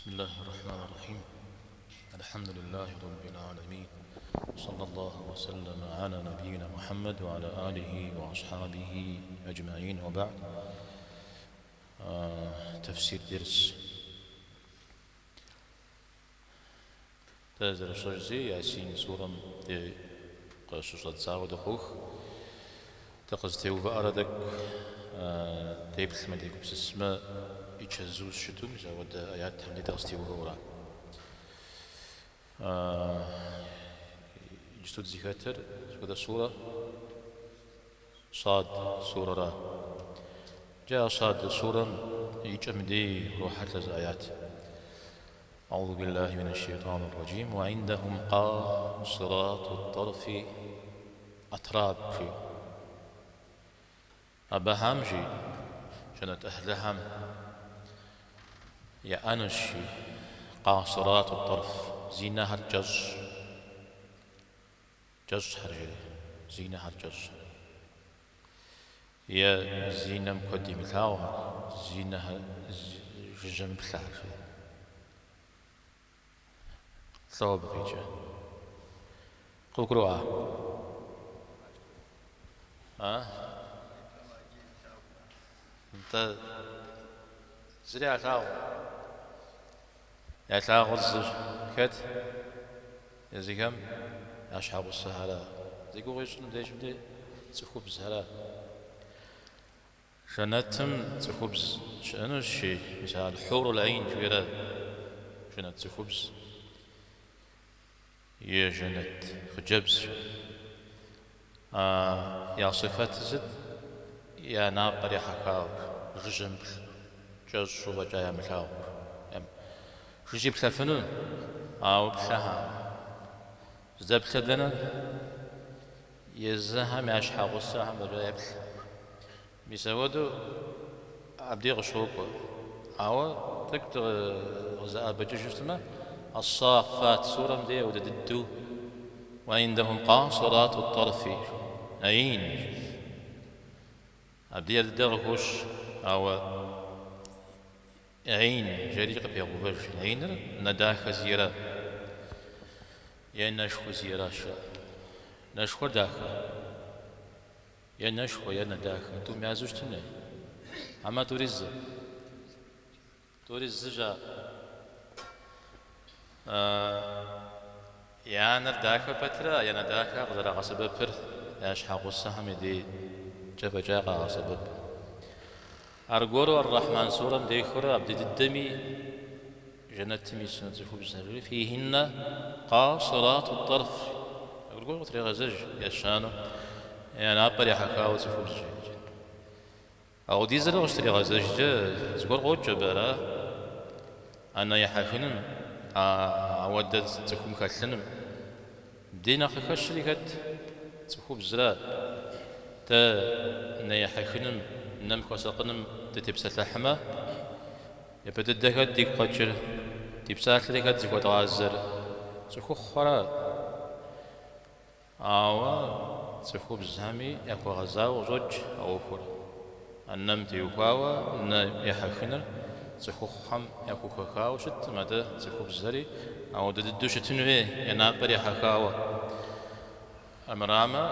بسم الله الرحمن الرحيم الحمد لله رب العالمين صلى الله وسلم على نبينا محمد وعلى آله وأصحابه أجمعين وبعد تفسير درس Дэ зэрытщӏэжщи, Ясин сурэм къыщыщӏэддзауэ дыкъох. Дыкъызытеувыӏэрэ тӏэкӏу деплъмэ, дегупсысмэ, и чэзущ щыту, мис ауэдэ аятхэм дей дыкъызытеувыӏэурэ. Иджысту дызыхэтыр сыт хуэдэ сурэ? Сад сурэра. Иджы а Сад сурэм и кӏэм дей урохьэлӏэ зы аят. Аузу биллахи мин аш-шейтӏани р-раджим, Уа индахум къасирату т-тӏэрфи атраб, жи. Абыхэм, жи, жэнэт ӏыхьлыхэм яӏэнущ, жи, къасирату т-тӏэрф, зи нэхэр кӏэщӏ. Кӏэщӏхэр, жери, зи нэхэр кӏэщӏхэр. Е зи нэм куэд имылъагъухэр, зи нэхэр жыжьэ мыплъэхэр, жери. Лӏо абы къикӏыр. Къывгурыӏуа? А? Нтӏэ, зыри ялъагъу. Ялъагъур зыщ. Хэт? Езыхэм я щхьэгъусэхэра. Зи гугъу ищӏыр мыбдежым дей цӏыхубзхэра. Жэнэтым цӏыхубз щыӏэнущи, мис а аль-хьурул гӏин жиӏэрэ жэнэт цӏыхубз е жэнэт хъыджэбз. А я сыфэтыр сыт? Я напӏэр ехьэхауэ, жыжьэ мыплъ, кӏэщӏу фӏэкӏа ямылъагъу. Жыжьи плъэфыну, ауэ плъэхьэм. Здэплъэр дэнэ? Езыхэм я щхьэгъусэхэм фӏэкӏа еплъ. Мис апхуэдэу абдей къыщокӏуэ. Ауэ тӏэкӏу дыкъызэӏэбэкӏыжу щытмэ, Ас-Саффат сурэм дей ауэдэ дыдэу Уа индахум къасирату т-тӏэрфи гӏин. Абдей ар дыдэ къыхощ, ауэ гӏин жери къыпегъэувэж. Гӏиныр нэ дахэ зиӏэрэ е нэшхуэ зиӏэращ. Нэшхуэр дахэ. Е нэшхуэ, е нэ дахэ. Тӏум язу щытын хуей. Хьэмэ тӏури зы. Тӏури зыщ ар. Я нэр дахэ пэтрэ, я нэ дахэ къызэрагъэсэбэпыр я щхьэгъусэхэм и дейкӏэ фӏэкӏа къагъэсэбэп. Аргуэру Ар-Рахьман сурэм дехыурэ абдей дыдэми жэнэтым исыну цӏыхубзхэр жери, Фихиннэ къасирату тӏэрф. Аргуэру къытрегъэзэж ещанэу я напӏэр ехьэхауэ цӏыхубз жери. Ауэдизрэ къыщытригъэзэжкӏэ зыгуэр къокӏ абы, ара? А нэ ехьэхыным, ауэдэ цӏыхум хэлъыным. Дей нэхъ къыхэщри хэт? Цӏыхубзра? Дэ нэ ехьэхыным, нэм хуэсакъыным дытепсэлъыхьмэ, япэ дыдэ хэт дигу къэкӏыр, ди псалъэри хэт зыхуэдгъазэр? Цӏыхухъура? Ауэ цӏыхубзхэми яхуэгъэзауэ къыщӏокӏ а ӏуэхур. А нэм теухуауэ нэ ехьэхыныр цӏыхухъухэм яхухэхауэ щыткъым, атӏэ цӏыхубзхэри ауэдэ дыдэу щытын хуей, я напӏэр ехьэхауэ. Армырамэ,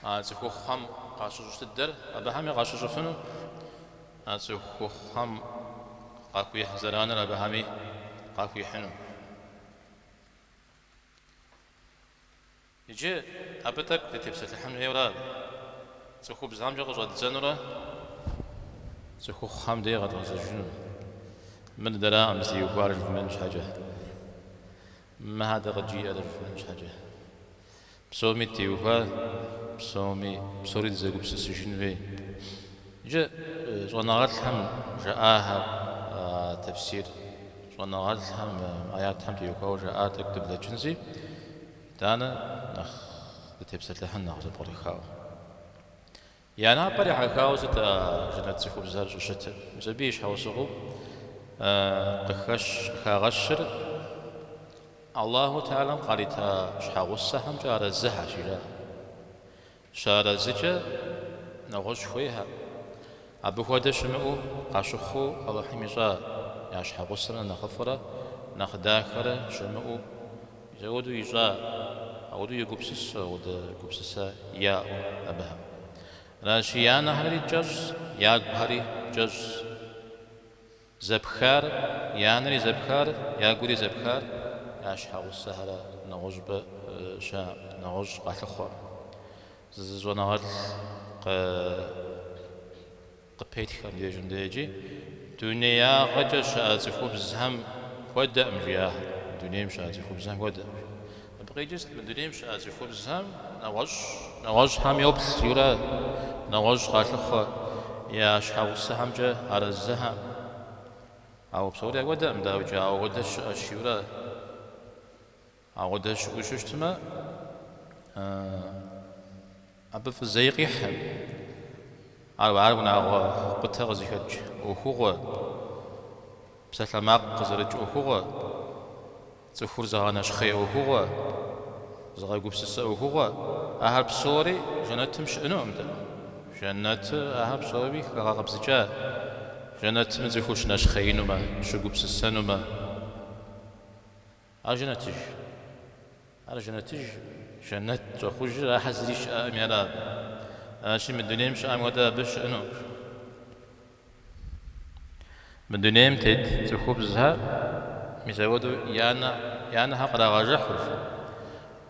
а цӏыхухъухэм къащыщӏ дыдэр абыхэми къащыщӏыфыну, а цӏыхухъухэм къахуихь зэраныр абыхэми къахуихьыну. Иджы абы тӏэкӏу дытепсэлъыхьын хуейуэрэ цӏыхубзхэмкӏэ къыщӏэддзэнурэ цӏыхухъухэм дей къэдгъэзэжыну. Мыр дэракъым зытеухуар жывмыӏэн щхьэкӏэ. Мыхьэр дэ къыджиӏэрэ жывмыӏэн щхьэкӏэ. Псоми ттеухуа, псоми, псори дызэгупсысыжын хуей. Иджы щӏэныгъэлӏхэм жаӏахэр тэфсир щӏэныгъэлӏхэм аятхэм теухуауэ жаӏар тӏэкӏу дыблэкӏынщи, итӏанэ нэхъ дытепсэлъыхьын нэхъ зэпкърыхауэ. Я напӏэр ехьэхауэ сыт а жэнэт цӏыхубзхэр щӏыщытыр? Мис абы и щхьэусыгъуэу къыхэщ, къыхагъэщыр Аллаху Тэхьэлам къарита щхьэгъусэхэмкӏэ арэзыхьэщ, жаӏэ. Щыарэзыкӏэ нэгъуэщӏ хуейхьэкъым. Абы хуэдэ щымыӏэу къащыхъуу Алыхьым ищӏа Я щхьэгъусэм нэ нэхъыфӏрэ нэхъ дахэрэ щымыӏэу мис ауэдэу ищӏа, ауэдэу егупсысу, ауэдэ гупсысэ яӏэу абыхэм. Аращи, я нэхэри кӏэщӏщ, ягухэри кӏэщӏщ. Зэпхар, я нэри зэпхар, ягури зэпхар я щхьэгъусэхэра, нэгъуэщӏыпӏэ щыӏэкъым, нэгъуэщӏ къалъыхъуэкъым. Зы щӏэныгъэлӏ къыпетх абдежым дежи, дунеягъэкӏэ щыӏэ цӏыхубзхэм хуэдэкъым, жи ахэр, дунейм щыӏэ цӏыхубзхэм хуэдэкъым. Абы къикӏыр сыт? Мы дунейм щыӏэ цӏыхубзхэм нэгъуэщӏ, нэгъуэщӏхэм йоплъ, жиӏэурэ, нэгъуэщӏ къалъыхъуэ я щхьэгъусэхэмкӏэ арэзыхэм. Ауэ псори апхуэдэкъым, дауикӏ, ауэ ауэдэ щыӏэщ, жиӏэурэ. Ауэдэ щыӏэу щытмэ, абы фӏы зэи къихькъым. Ар унагъуэ къутэ къызыхэкӏ ӏуэхугъуэ, псалъэмакъ къызэрыкӏ ӏуэхугъуэ, цӏыхур зыгъэнэщхъей ӏуэхугъуэ, зыгъэгупсысэ ӏуэхугъуэ, ахэр псори жэнэтым щыӏэнукъым-тӏэ. Жэнэтыр ахэр псоми хэгъэкъэбзыкӏа. Жэнэтым цӏыхур щынэщхъеинумэ, щыгупсысэнумэ. Ар жэнэтыж. Ар жэнэтыж, жэнэт щӏэхъужыр ахэр зыри щыӏэкъыми ара абы. Аращи, мы дунейм щыӏэм хуэдэ абы щыӏэнукъым. Мы дунейм тет цӏыхубзхэр мис ауэдэу я нэ, я нэхэр кърагъэжыхьу,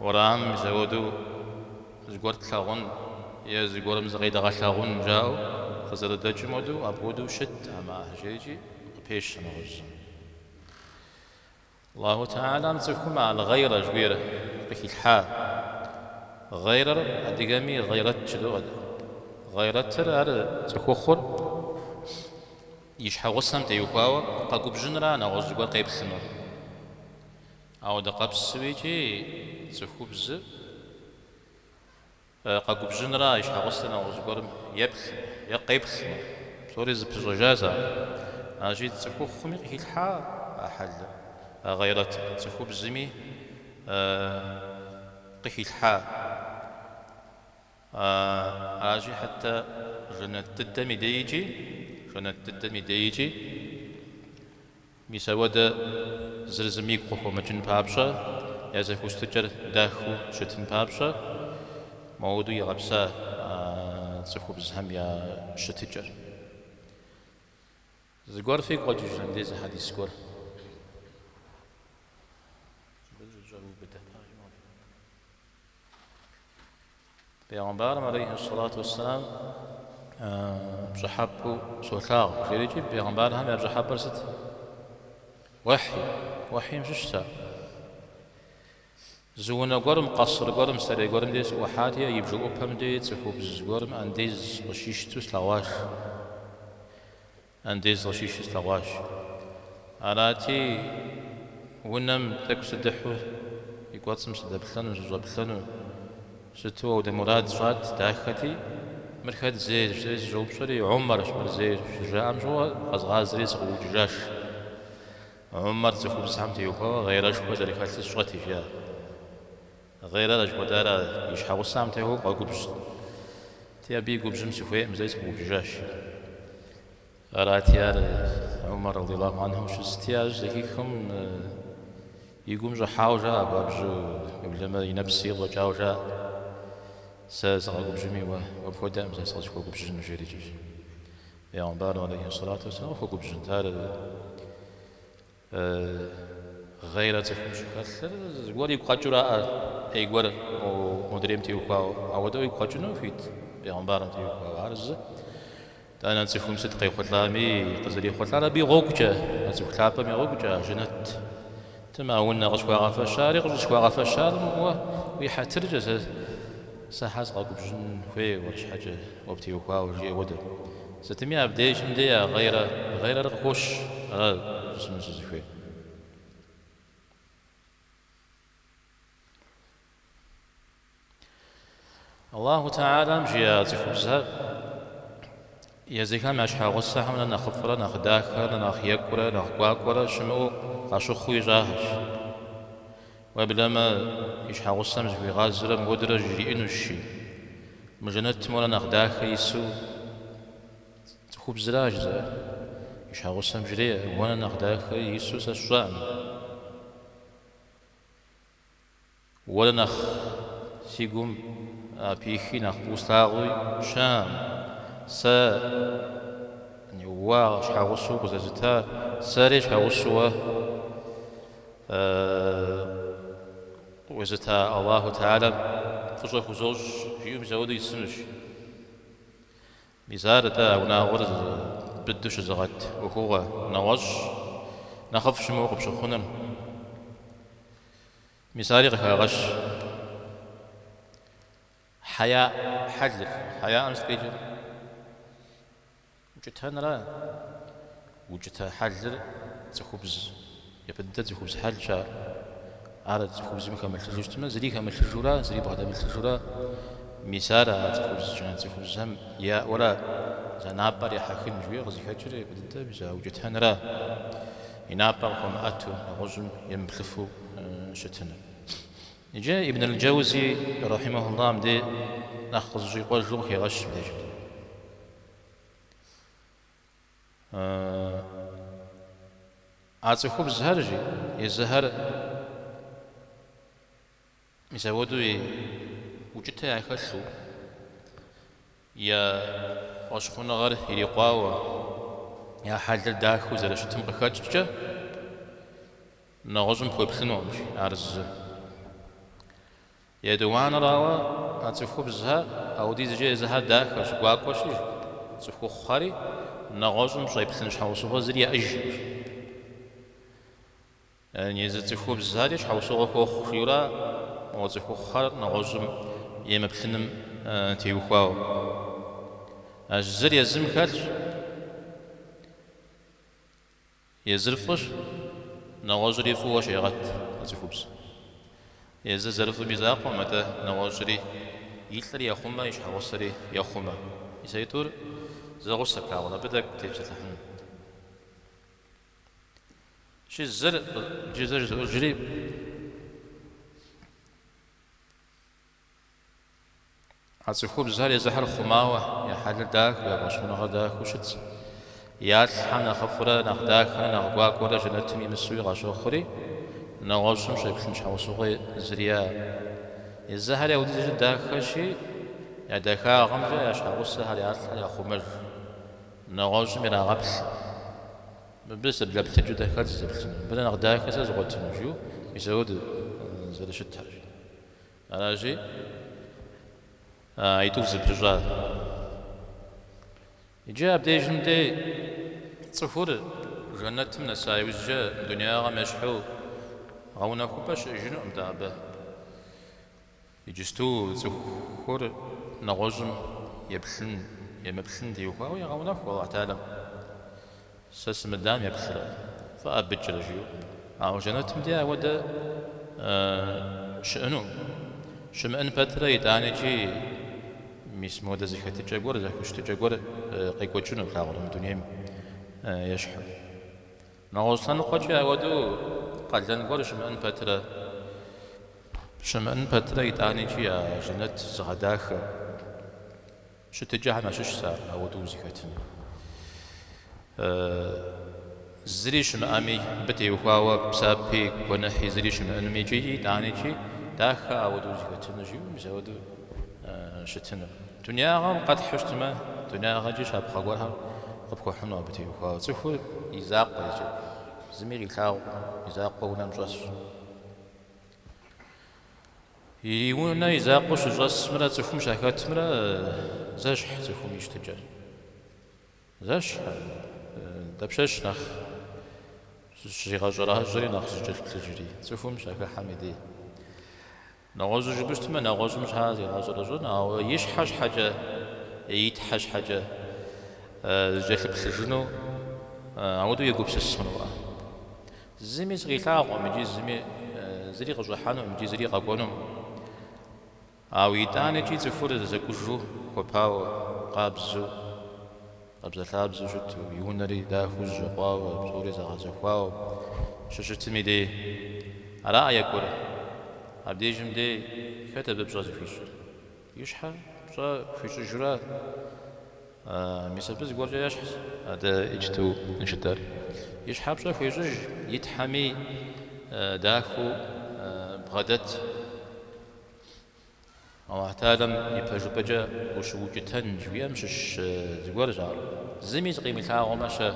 уэрамым мис ауэдэу зыгуэр тлъагъун е зыгуэрым зыкъедгъэлъагъун жаӏэу къызэрыдэкӏым хуэдэу, апхуэдэу щыткъым ахэр, жерикӏи къыпещэ нэгъуэщӏ зым. Аллаху Тэхьэлам цӏыхум аль-гъейрэ жыхуиӏэр къыхилъхьа. Гъейрэр адыгэми гъейрэт жыдоӏэ. Гъейрэтыр ар цӏыхухъур и щхьэгъусэм теухуауэ къэгубжьынра нэгъуэщӏ зыгуэр къеплъмэ. Ауэдэ къабзэу икӏи цӏыхубзыр Къэгубжьынра и щхьэгъусэр нэгъуэщӏ зыгуэрым еплъмэ е къеплъмэ, псори зыпыщӏэжащ ар. Аращи, цӏыхухъуми къыхилъхьа а хьэлыр, а гъейрэтыр, цӏыхубзми къыхилъхьа. Аращи, хьэтэ жэнэт дыдэм и дейкӏи, жэнэт дыдэм и дейкӏи, Мис ауэдэ зыр зым игу къыхуэмыкӏын папщӏэ, я зэхущытыкӏэр дахэу щытын папщӏэ, моуэдэу игъэпса цӏыхубзхэм я щытыкӏэр. Зыгуэр фигу къэкӏыжрэ мыбдеж зы хьэдис гуэр? Бегъымбарым алейхи сэлату уэсселам пщӏыхьэпӏэу солъагъу жерикӏи, бегъымбархэм я пщӏыхьэпӏэр сыт? Уэхьи, уэхьим щыщщ ар. Зы унэ гуэрым, къэср гуэрым, сэрей гуэрым дей сыӏухьати, и бжэӏупэм дей цӏыхубз гуэрым андез къыщищтэу слъэгъуащ. Андез къыщищтэу слъэгъуащ. Арати, унэм тӏэкӏу сыдыхьу и кӏуэцӏым сыдэплъэну, сыщӏэплъэну, сыту ауэдэ мурад сщӏат, дахэти, мыр хэт зейр жысӏэри сыщӏэупщӏэри, Умэрщ мыр зейр щыжаӏэм щыгъуэ, къэзгъазэри сыкъыӏукӏыжаш. Умэр цӏыхубзхэм теухуауэ гъейрэшхуэ зэрыхэлъыр сщӏэти, жиӏа. Гъейрэр жыхуэтӏара и щхьэгъусэм теухуауэ къэгубжьти, абы и губжьым сыхуейкъым, жысӏэри сыкъыӏукӏыжащ. Арати, ар Умэр радиаллаху анху щысти, ар щызэхихым и гум щӏыхьауэ жаӏэ, хуабжьу, уеблэмэ и нэпси къыщӏэкӏауэ жаӏэ. Сэ сыкъэгубжьми, уэ пхуэдэкъым сэ сыкъызыхуэгубжьыну, жерикӏи. Бегъымбарым алейхи сэлату уэсселам къыхуэгубжьынт ар. Гъейрэ цӏыхум щыхэлъыр зыгуэр игу къэкӏыураӏэ, ӏей гуэр модрейм теухуауэ. Ауэдэу игу къэкӏыну хуит бегъымбарым теухуауэ. Ар зы. Итӏанэ цӏыхум сыт къехъулӏами, къызэрехъулӏар абы и гъуэгукӏэ, а цӏыху лъапӏэм и гъуэгукӏэ, а жэнэтым а унэ къысхуагъэфэщари къыщӏысхуагъэфэщар уэ уи хьэтыркӏэ сэ сэ хьэ сыкъэгубжьын хуей уэр щхьэкӏэ уэ птеухуауэ жиӏэ хуэдэ. Сытми абдежым дей а гъейрэ, гъейрэр къыхощ, ара жысӏэну сызыхуейр. Аллаху Тэхьэлам жиӏа цӏыхубзхэр езыхэм я щхьэгъусэхэм нэ нэхъыфӏрэ, нэхъ дахэрэ, нэхъ екӏурэ, нэхъ гуакӏуэрэ щымыӏэу къащыхъуу ищӏахэщ. Уеблэмэ, и щхьэгъусэм зыхуигъазэрэ мыпхуэдэурэ жриӏэнущ, жи, Мы жэнэтым уэрэ нэхъ дахэ ису цӏыхубзыра жызыӏэр. И щхьэгъусэм жреӏэ, Уэ нэ нэхъ дахэ ису сэ сщӏэкъым. Уэрэ нэхъ си гум ӏэпихи нэхъ фӏыуэ слъагъуи щыӏэкъым. Сэ уэ щхьэгъусэу къызэзыта, сэри щхьэгъусэу уэ къыуэзыта Аллаху Тэхьэлам фӏыщӏэ хузощӏ, жиӏэу мис ауэдэу исынущ. Мис ар атӏэ а унагъуэр быдэу щызыгъэт ӏуэхугъуэ нэгъуэщӏ нэхъыфӏ щымыӏэу къыпщыхъуныр. Мис ари къыхагъэщ. Хьэя хьэлыр, хьэяӏэм сыт къикӏыр? Укӏытэнра? Укӏытэ хьэлыр цӏыхубз, япэ дыдэ цӏыхубз хьэлщ ар. Ар цӏыхубзым хэмылъыжу щытмэ, зыри хэмылъыжура, зыри бгъэдэмылъыжура? Мис ар а цӏыхубз, жэнэт цӏыхубзхэм яӏэура, зэ напӏэр ехьэхын жыхуиӏэр къызыхэкӏыр япэ дыдэ мис а укӏытэнра? И напӏэр къыхуэмыӏэту, нэгъуэщӏым емыплъыфу щытыныр. Иджы Ибн аль-Джэузи, рахьимэхуллах, мыбдеж нэхъ къызэщӏикъуэжу къыхегъэщ мыбдежым. А цӏыхубзхэр, жи, езыхэр мис апхуэдэу укӏытэ яхэлъу, я фӏэщхъуныгъэр ирикъуауэ, я хьэлыр дахэу зэрыщытым къыхэкӏкӏэ, нэгъуэщӏым пхуеплъынукъым, жи, ар зы. Етӏуанэрауэ, а цӏыхубзхэр ауэдизкӏэ езыхэр дахэщ, гуакӏуэщи, цӏыхухъухэри нэгъуэщӏым щӏеплъын щхьэусыгъуэ зыри яӏэжкъым. Езы цӏыхубзхэри щхьэусыгъуэ хуохъу жиӏэурэ, мо цӏыхухъухэр нэгъуэщӏым емыплъыным теухуауэ. А зыр езым хэлъщ. Езыр фӏыщ, нэгъуэщӏри фӏыуэ щегъэт а цӏыхубз. Езыр зэрыфӏым и закъуэм, атӏэ нэгъуэщӏри и лӏыри ехъумэ, и щхьэгъусэри ехъумэ. Мис аитӏур зэгъусэ плъагъурэ, абы тӏэкӏу тепсэлъыхьын. Щи зыр иджы зэ жызоӏэжри. А цӏыхубзхэр езыхэр хъумауэ, я хьэлыр дахэу, я фӏэщхъуныгъэр дахэу щытщ. Ялӏхэм нэхъыфӏрэ, нэхъ дахэрэ, нэхъ гуакӏуэрэ жэнэтым имысуи къащохъури, нэгъуэщӏым щӏеплъын щхьэусыгъуэ зыри яӏэкъым. Езыхэри апхуэдизкӏэ дахэщи, я дахагъэмкӏэ я щхьэгъусэхэр, ялӏхэр яхъумэж, нэгъуэщӏым ирагъэплъ. Мыбы сыблэплъынкӏэ дэ хэт сызэплъынур? Мыбы нэхъ дахэ сэ згъуэтыну? жиӏэу мис апхуэдэу зэрыщытхэрщ. Аращи, аитӏур зэпыщӏа. Иджы абдежым дей цӏыхур жэнэтым нэса иужькӏэ дунеягъэм ещхьу гъэунэхупӏэ щыӏэжынукъым-тӏэ абы. Иджысту цӏыхур нэгъуэщӏым еплъын, емыплъын теухуауэ егъэунэху Алыхь Тэхьэлам. Сэ сымыдам еплърэ, фӏэӏэбыкӏрэ жиӏэу. Ауэ жэнэтым дей ауэдэ щыӏэнукъым. Щымыӏэн пэтрэ итӏанэкӏи мис модэ зэхэтыкӏэ гуэр, зэхущытыкӏэ гуэр къекӏуэкӏыну плъагъурэ мы дунейм ещхьу. Нэгъуэщӏ лъэныкъуэкӏи ауэдэу къалэн гуэр щымыӏэн пэтрэ, щымыӏэн пэтрэ итӏанэкӏи а жэнэт зыгъэдахэ. Щытыкӏэхэм ящыщщ ар ауэдэу узыхэтынур. Зыри щымыӏэми, мыбы теухуауэ псапи, гуэныхьи зыри щымыӏэнуми икӏи итӏанэкӏи дахэ ауэдэу узыхэтыну жиӏэу мис ауэдэу щытынур. Дунеягъэм къэтхьу щытмэ, дунеягъэкӏи щапхъэ гуэрхэр къыпхуэхьыну абы теухуауэ. Цӏыхур и закъуэ иджы, зыми къилъагъукъым, и закъуэ унэм щӏэсщ. И унэ и закъуэу щыщӏэсымрэ цӏыхум щахэтымрэ зэщхь цӏыхум и щытыкӏэр. Зэщхь, дапщэщ нэхъ зыщигъэщӏэращӏэри, нэхъ зыкӏэлъыплъыжри, цӏыхум щахыхьэм и дей. Нэгъуэщӏу жыпӏэу щытмэ, нэгъуэщӏым щхьэ зигъэщӏэрэщӏэн, ауэ и щхьэ щхьэкӏэ, и тхьэ щхьэкӏэ зыкӏэлъыплъыжыну ауэдэу егупсыс хъунукъэ. Зыми сыкъилъагъукъым икӏи зыми зыри къыщӏыхьэнукъым икӏи зыри къэкӏуэнукъым. Ауэ итӏанэкӏи цӏыхур зэкӏужу хуэпауэ, къабзэу, къабзэлъабзэу щыту, и унэри дахэу зэщӏэкъуауэ, псори зэгъэзэхуауэ щыщытым и дей. Араӏэ екӏур. Абдежым дей хэт абы пщӏэ зыхуищӏыр? И щхьэ пщӏэ хуищӏыжура? Мис абы зыгуэркӏэ ещхьщ а дэ иджыту жытӏэр. И щхьэ пщӏэ хуещӏыж, и Тхьэми дахэу бгъэдэт. Алыхь Тэхьэлам ипэжыпӏэкӏэ ущыукӏытэн жыхуиӏэм щыщ зыгуэрщ ар. Зыми зыкъимылъагъумэ-щэ,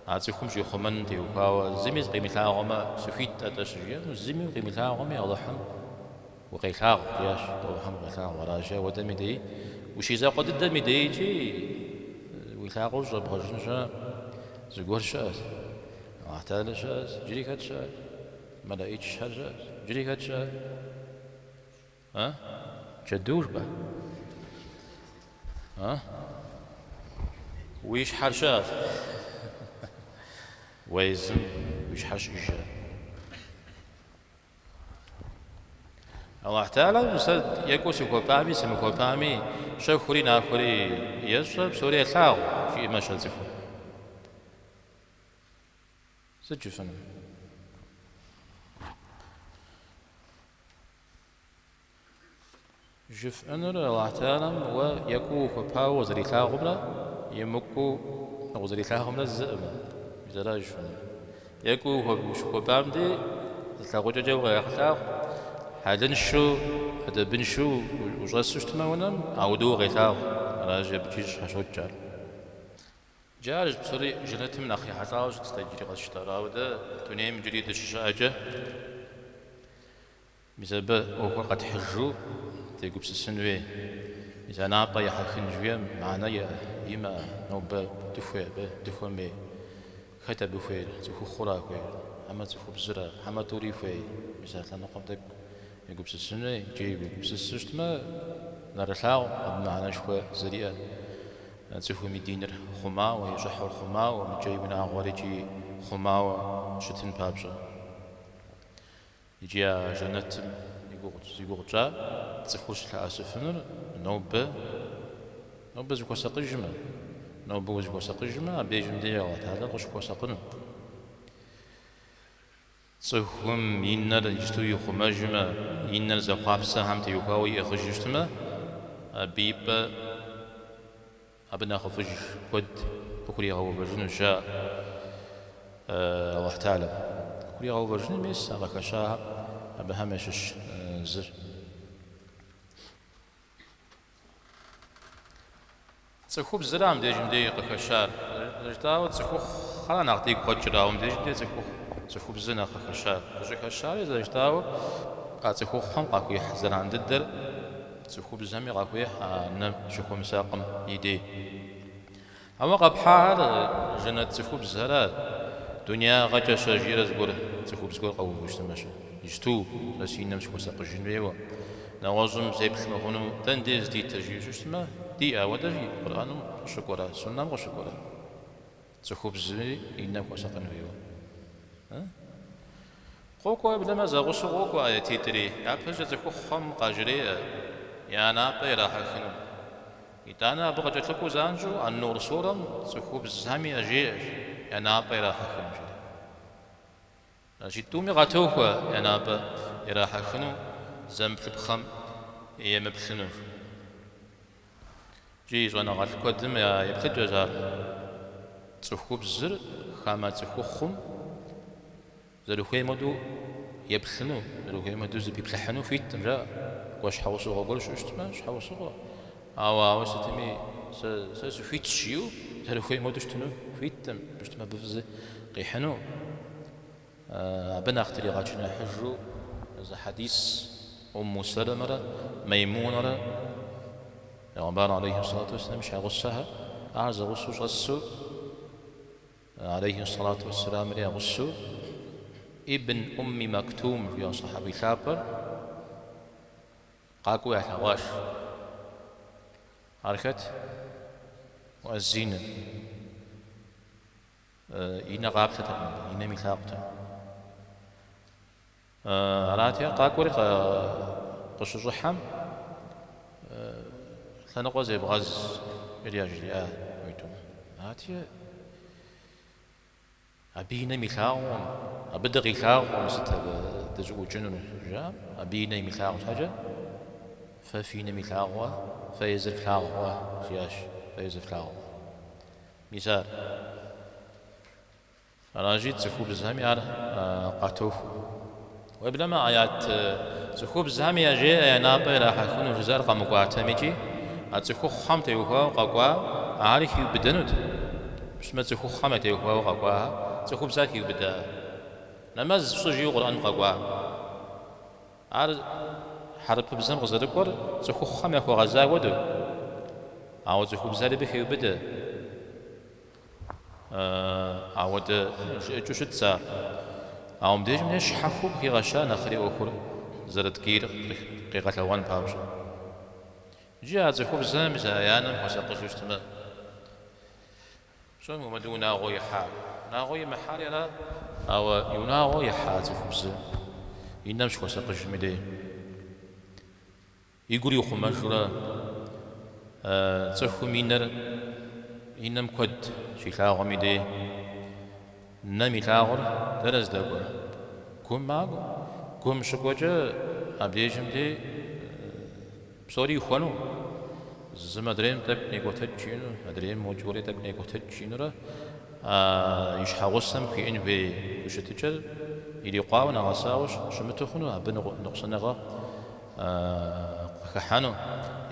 а цӏыхум щӏихъумэным теухуауэ, зыми зыкъимылъагъумэ, сыхуит атӏэ щыжиӏэну, зыми укъимылъагъуми, Алыхьым укъелъагъу, жиӏащ, Алыхьым укъелъагъу. Аращи, ауэдэм и дей, ущизакъуэ дыдэм и дейкӏи уи лъакъуэр щӏэбгъэжын щыӏэ, зыгуэр щыӏэщ. Алыхь Тэхьэлэ щыӏэщ, иджыри хэт щыӏэ? Мэлэӏичхэр щыӏэщ, иджыри хэт щыӏэ? А? Джэду жыпӏа? А? Уи щхьэр щыӏэщ. Уэ езым уи щхьэр щыӏэжрэ? Алыхь Тэхьэлам сэ екӏуу сыхуэпами, сымыхуэпами, щэхури нахуэри ещӏэ, псори елъагъу, жиӏэмэ-щэ цӏыхум. Сыт жыфӏэну? Жыфӏэнур Алыхь Тэхьэлам уэ екӏуу ухуэпауэ узэрилъагъумрэ емыкӏуу укъызэрилъагъумрэ зыӏым. Мис ара жыфӏэнур. Екӏуу ущыхуэпам дей зы лъагъукӏэкӏэ укъелъагъу, хьэлыншэу, ӏэдэбыншэу ущӏэсу щытмэ унэм, ауэдэу укъелъагъу. Аращи, абыкӏи щхьэщокӏ ар. Иджы ар псори жэнэтым нэхъ ехьэлӏауэ щытт иджыри къэс жытӏар, ауэ дэ дунейм иджыри дыщыщыӏэкӏэ, Мис абы ӏуэхур къэтхьыжу дегупсысын хуей. Мис а напӏэ ехьэхын жыхуиӏэм мыхьэнэ иӏэ, имыӏэ, нобэ дыхуей абы, дыхуэмей. Хэт абы хуейр? Цӏыхухъура хуейр? Хьэмэ цӏыхубзыра? Хьэмэ тӏури хуей? Мис а лъэныкъуэм тӏэкӏу егупсысын хуей. Икӏи уегупсысу щытмэ, нэрылъагъу абы мыхьэнэшхуэ зэриӏэр. Цӏыхум и диныр хъумауэ, и щӏыхьыр хъумауэ, мыкӏэ и унагъуэр икӏи хъумауэ щытын папщӏэ. Икӏи а жэнэтым зи гугъу тщӏа цӏыхур щылъэӏэсыфынур нобэ, нобэ зыхуэсакъыжмэ, нобэ узыхуэсакъыжмэ, абдежым дей Алыхь Тэхьэлэр къыщыхуэсакъыну. Цӏыхум и нэр иджыту ихъумэжмэ, и нэр зэхъуапсэхэм теухуауэ иӏыгъыжу щытмэ, абы и пӏэ Абы нэхъыфӏыж куэд къыхуригъэувэжынущ, жаӏэ Алыхь Тэхьэлам. Къыхуригъэувэжыну мис а къыхэщахэм абыхэм ящыщ зыр. Цӏыхубзыра мыбдежым дей къыхэщар? Зэрыжытӏауэ, цӏыхухъухэр нэхъ дигу къэкӏыр, ауэ мыбдежым дей цӏыхухъу, цӏыхубзыр нэхъ къыхэщар. Къыщӏыхэщари зэрыжытӏауэ, а цӏыхухъухэм къахуихь зэран дыдэр Цӏыхубзхэми къахуехь а нэм щыхуэмысакъым и дей. Ауэ къэпхьахэр жэнэт цӏыхубзхэра, дунягъэкӏэ щэ жиӏэрэ зыгуэр цӏыхубз гуэр къэуву щытмэ-щэ? Иджыту сэ си нэм сыхуэсакъыжын хуейуэ, нэгъуэщӏым сеплъ мыхъуну дэн дей здитыр жиӏэу щытмэ, диӏэ ауэдэ жи, Къурӏэным къыщыкӏуэрэ, суннэм къыщыкӏуэрэ? Цӏыхубзми и нэм хуэсакъын хуейуэ. Къокӏуэ уеблэмэ зэгъусэу къокӏуэ аятитӏри, япэщӏыкӏэ цӏыхухъухэм къажреӏэ я напӏэ ирахьэхыну. Итӏанэ абы къыкӏэлъыкӏуэу занщӏэу Ан-Нур сурэм цӏыхубзхэми яжеӏэщ я напӏэ ирахьэхыну жери. Аращи, тӏуми къатохуэ я напӏэ ирахьэхыну, зэмыплъыпхъэм емыплъыну. Икӏи щӏэныгъэлӏ куэдым я еплъыкӏэщ ар. Цӏыхубзыр хамэ цӏыхухъум зэрыхуейм хуэдэу еплъыну, зэрыхуейм хуэдэу зэпиплъыхьыну хуиткъым, жаӏэ. Кӏуэ щхьэусыгъуэ гуэр щыӏэу щытмэ, щхьэусыгъуэ. Ауэ ауэ сытми сэ сэ сыхуитщ жиӏэу зэрыхуейм хуэдэу щытыну хуиткъым, щытмэ абы фӏы къихьыну. Абы нэхъ тригъэчыныхьыжу зы хьэдис Умму Сэлэмэрэ Маймунэрэ Пейгъэмбар алейхи сэлату уэсселам и щхьэгъусэхэр, ахэр зэгъусэу щӏэсу, алейхи сэлату уэсселамри я гъусэу, Ибн Умми Мактум жиӏэ сахьаби лъапӏэр къакӏуэу ялъэгъуащ. Ар хэт? Муӏэзиныр. И нэ къаплъэтэкъым абы, и нэм илъагъутэкъым. Арати, ар къакӏуэри къыщыщӏыхьэм, лъэныкъуэ зевгъэз жери яжриӏа аитӏум. Арати, абы и нэм илъагъукъым, абы дыкъилъагъукъым, сыт абы дыщӏыӏукӏынур, жаӏэм, абы и нэ имылъагъу щхьэкӏэ, фэ фи нэм илъагъукъэ, фэ езыр флъагъукъэ, жиӏащ. Фэ езыр флъагъукъэ? Мис ар. Аращи, цӏыхубзхэми ар къатохуэ. Уеблэмэ, аят цӏыхубзхэми яжеӏэ я напӏэ ирахьэхыну жызыӏэр къэмыкӏуатэм икӏи, а цӏыхухъухэм теухуауэ къэкӏуа ахэри хиубыдэнут. Пщымэ цӏыхухъухэм ятеухуауэ къэкӏуахэр цӏыхубзхэр хиубыда. Нэмэз фщӏы жиӏэу Къурӏэн къэкӏуа. Ар хьэрыпыбзэм къызэрыкӏуэр цӏыхухъухэм яхуэгъэза хуэдэу, ауэ цӏыхубзхэри абы хеубыдэ. Ауэдэ жыӏэкӏэу щытщ ар. Ауэ мыбдежым деж щхьэхуэу къыхигъэща нэхъри ӏуэхур зэрыткӏийр къигъэлъэгъуэн папщӏэ. Иджы а цӏыхубзхэм мис а я нэм хуэсакъыжу щытмэ, псом хуэмыдэу унагъуэ ихьа. Унагъуэ имыхьари ара, ауэ и унагъуэ ихьа цӏыхубзыр и нэм щыхуэсакъыжым и дей. И гур ихъумэжурэ, цӏыхум и нэр и нэм куэд щилъагъум и дей, нэм илъагъур дэнэ здэкӏуэр? Гум макӏуэ. Гум щыкӏуэкӏэ абдежым дей псори ихуэну, зым адрейм тӏэкӏу некӏуэтэкӏ жиӏэну, адрейм мокӏуэри тӏэкӏу некӏуэтэкӏ жиӏэнурэ, и щхьэгъусэм хуиӏэн хуей хущытыкӏэр ирикъуауэ нэгъэсауэ щымыту хъуну, абы ныкъусаныгъэ къыхыхьэну,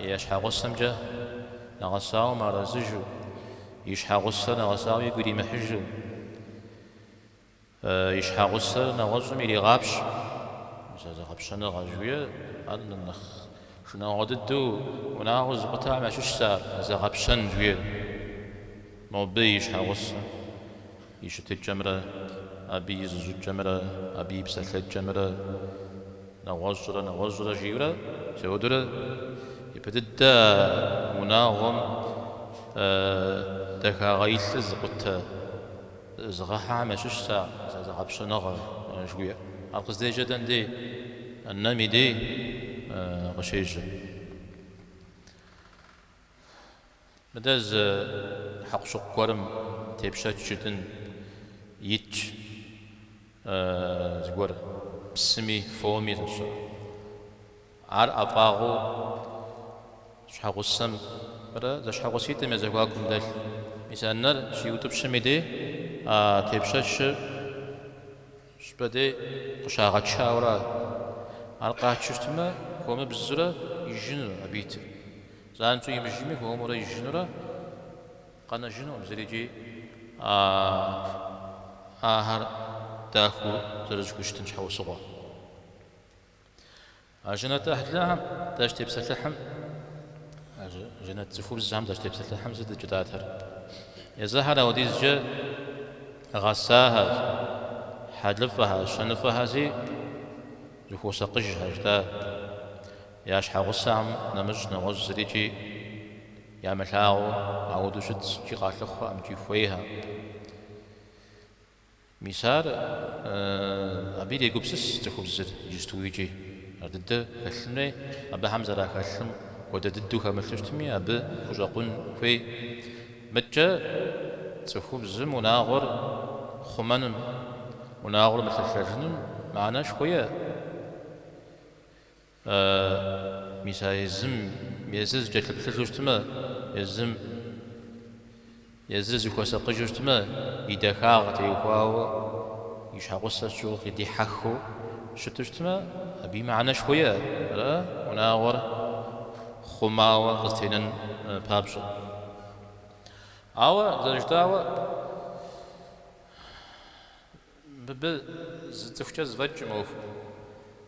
и щхьэгъусэмкӏэ нэгъэсауэ мыарэзыжу, и щхьэгъусэр нэгъэсауэ игу иримыхьыжу, и щхьэгъусэр нэгъуэщӏым иригъапщэу, мис а зэгъэпщэныгъэ жыхуиӏэр, ар нэхъ шынагъуэ дыдэу унагъуэ зыкъутахэм ящыщщ ар, зэгъэпщэн жыхуиӏэр. Мобы и щхьэгъусэм и щытыкӏэмрэ, абы и зыщӏыкӏэмрэ, абы и псэлъэкӏэмрэ, нэгъуэщӏрэ нэгъуэщӏрэ жиӏэурэ, мис апхуэдэурэ япэ дыдэ а унагъуэм дахагъэ илъыр зыкъутэ зыгъэхьэхэм ящыщщ а зэгъэпщэныгъэ жыхуиӏэр. Ар къыздежьэр дэнэ дей? Нэм и дей къыщежьэ. Мыдэ зы хьэкъущыкъу гуэрым тепщэч жытӏэн итщ зыгуэр, псыми, фоми зыщӏэ. Ар ӏэфӏагъыу щхьэгъусэмрэ зэщхьэгъуситӏым я зэхуакум дэлъ. Мис а нэр щиутӏыпщым и дей а тепщэчыр щӏыпӏэ дей къыщагъэчауэра. Ар къачу щытмэ, хуэмыбзурэ ижыну абы итыр. Занщӏэу имыжми, хуэмурэ ижынурэ къэнэжынукъым зыри икӏи ахэр дахэу зэрызэхущытын щхьэусыгъуэ. А жэнэт ӏыхьлыхэм дащытепсэлъыхьым, а жэнэт цӏыхубзхэм дащытепсэлъыхьым сыт жытӏатэр? Езыхэр ауэдизкӏэ гъэсахэщ, хьэлыфӏэхэр, щэныфӏэхэщи, зыхуосакъыжхэр жытӏа. Я щхьэгъусэхэм нэмыщӏ нэгъуэщӏ зырикӏи ямылъагъуу ауэдэу щытщ, икӏи къалъыхъуэкъым, икӏи хуейхэкъым. Мис ар абы ирегупсыс цӏыхубзыр иджысту икӏи. Ар дыдэ хэлъын хуей, абыхэм зэрахэлъым хуэдэ дыдэу хэмылъу щытми, абы хущӏэкъун хуей. Мыдкӏэ цӏыхубзым унагъуэр хъумэным, унагъуэр мылъэлъэжыным мыхьэнэшхуэ иӏэ. Мис а езым езыр зыкӏэлъыплъыжу щытмэ, езым езыр зыхуэсакъыжу щытмэ, и дахагъ теухуауэ и щхьэгъусэр щыгъуи къыдихьэхыу щыту щытмэ, абы и мыхьэнэшхуэ иӏэ, ара, унагъуэр хъумауэ къызэтенэн папщӏэ. Ауэ, зэрыжытӏауэ, Мыбы зы цӏыхукӏэ зэфӏэкӏкъым ӏуэхур.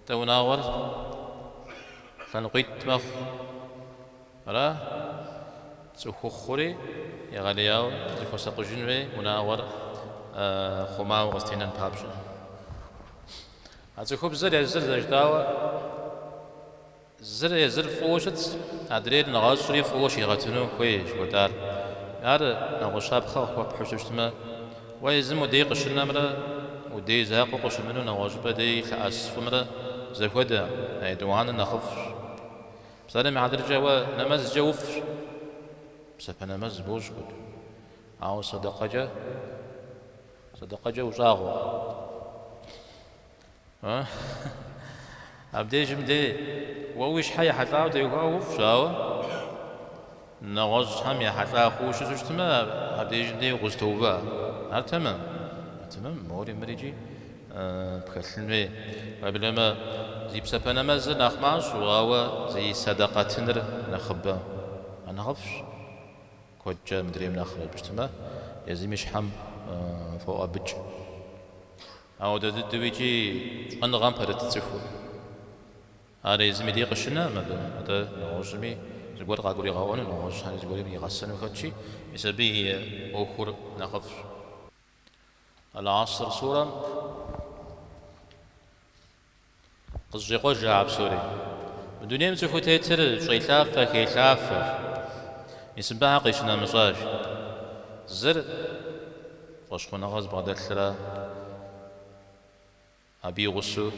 Дэ унагъуэр лъэныкъуитӏ мэхъу. Ара? Цӏыхухъури егъэлеяуэ зыхуэсакъыжын хуей унагъуэр хъумауэ къызэтенэн папщӏэ. А цӏыхубзыр езыр зэрыжытӏауэ, Зыр езыр фӏыуэ щытщ, адрейр нэгъуэщӏри фӏыуэ щигъэтыну хуей жыхуэтӏар. Ар нэгъуэщӏ щапхъэ къыхуэпхьу щытмэ, уэ езым удей къыщынэмрэ удей закъуэ къыщымынэу нэгъуэщӏыпӏэ дей лъэӏэс фӏымрэ зэхуэдэ, а етӏуанэр нэхъыфӏщ. Псалъэм и хьэтыркӏэ уэ нэмэзкӏэ уфӏщ, псапэ нэмэз бощӏ куэду, ауэ сэдэкъэкӏэ, сэдэкъэкӏэ ущӏагъуэкъым. Абдежым дей уэ уи щхьэ ехьэлӏауэ теухуауэ уфӏщ, ауэ Нэгъуэщӏхэм ехьэлӏа хъууэ щыту щытмэ, абдежым дей укъызэтоувыӏэ. Ар тэмэм? Ар тэмэм, мори мырикӏи пхэлъын хуей. Уеблэмэ, зи псапэ нэмэзыр нэхъ мащӏэу, ауэ зи сэдэкъэ тыныр нэхъыбэ. Ар нэхъыфӏщ. Куэдкӏэ мыдрейм нэхърэ жыпӏэу щытмэ, езым и щхьэм фӏоӏэбыкӏ. Ауэдэ дыдэу икӏи щӏэныгъэм пэрыт цӏыхур. Ар езым и дей къыщынэкъым абы, атӏэ нэгъуэщӏми зыгуэр къагуригъэӏуэну, нэгъуэщӏхэри зыгуэрым игъэсэну хэтщи, мис абы и ӏуэхур нэхъыфӏщ. Аль-Аср сурэм къызэщӏекъуэж а псори. Мы дунейм цӏыхуу тетыр щӏелъафэ, хелъафэщ. Мис мыбыхьэ къищынэмыщӏащ. Зыр фӏэщхъуныгъэ зыбгъэдэлърэ абы и гъусэу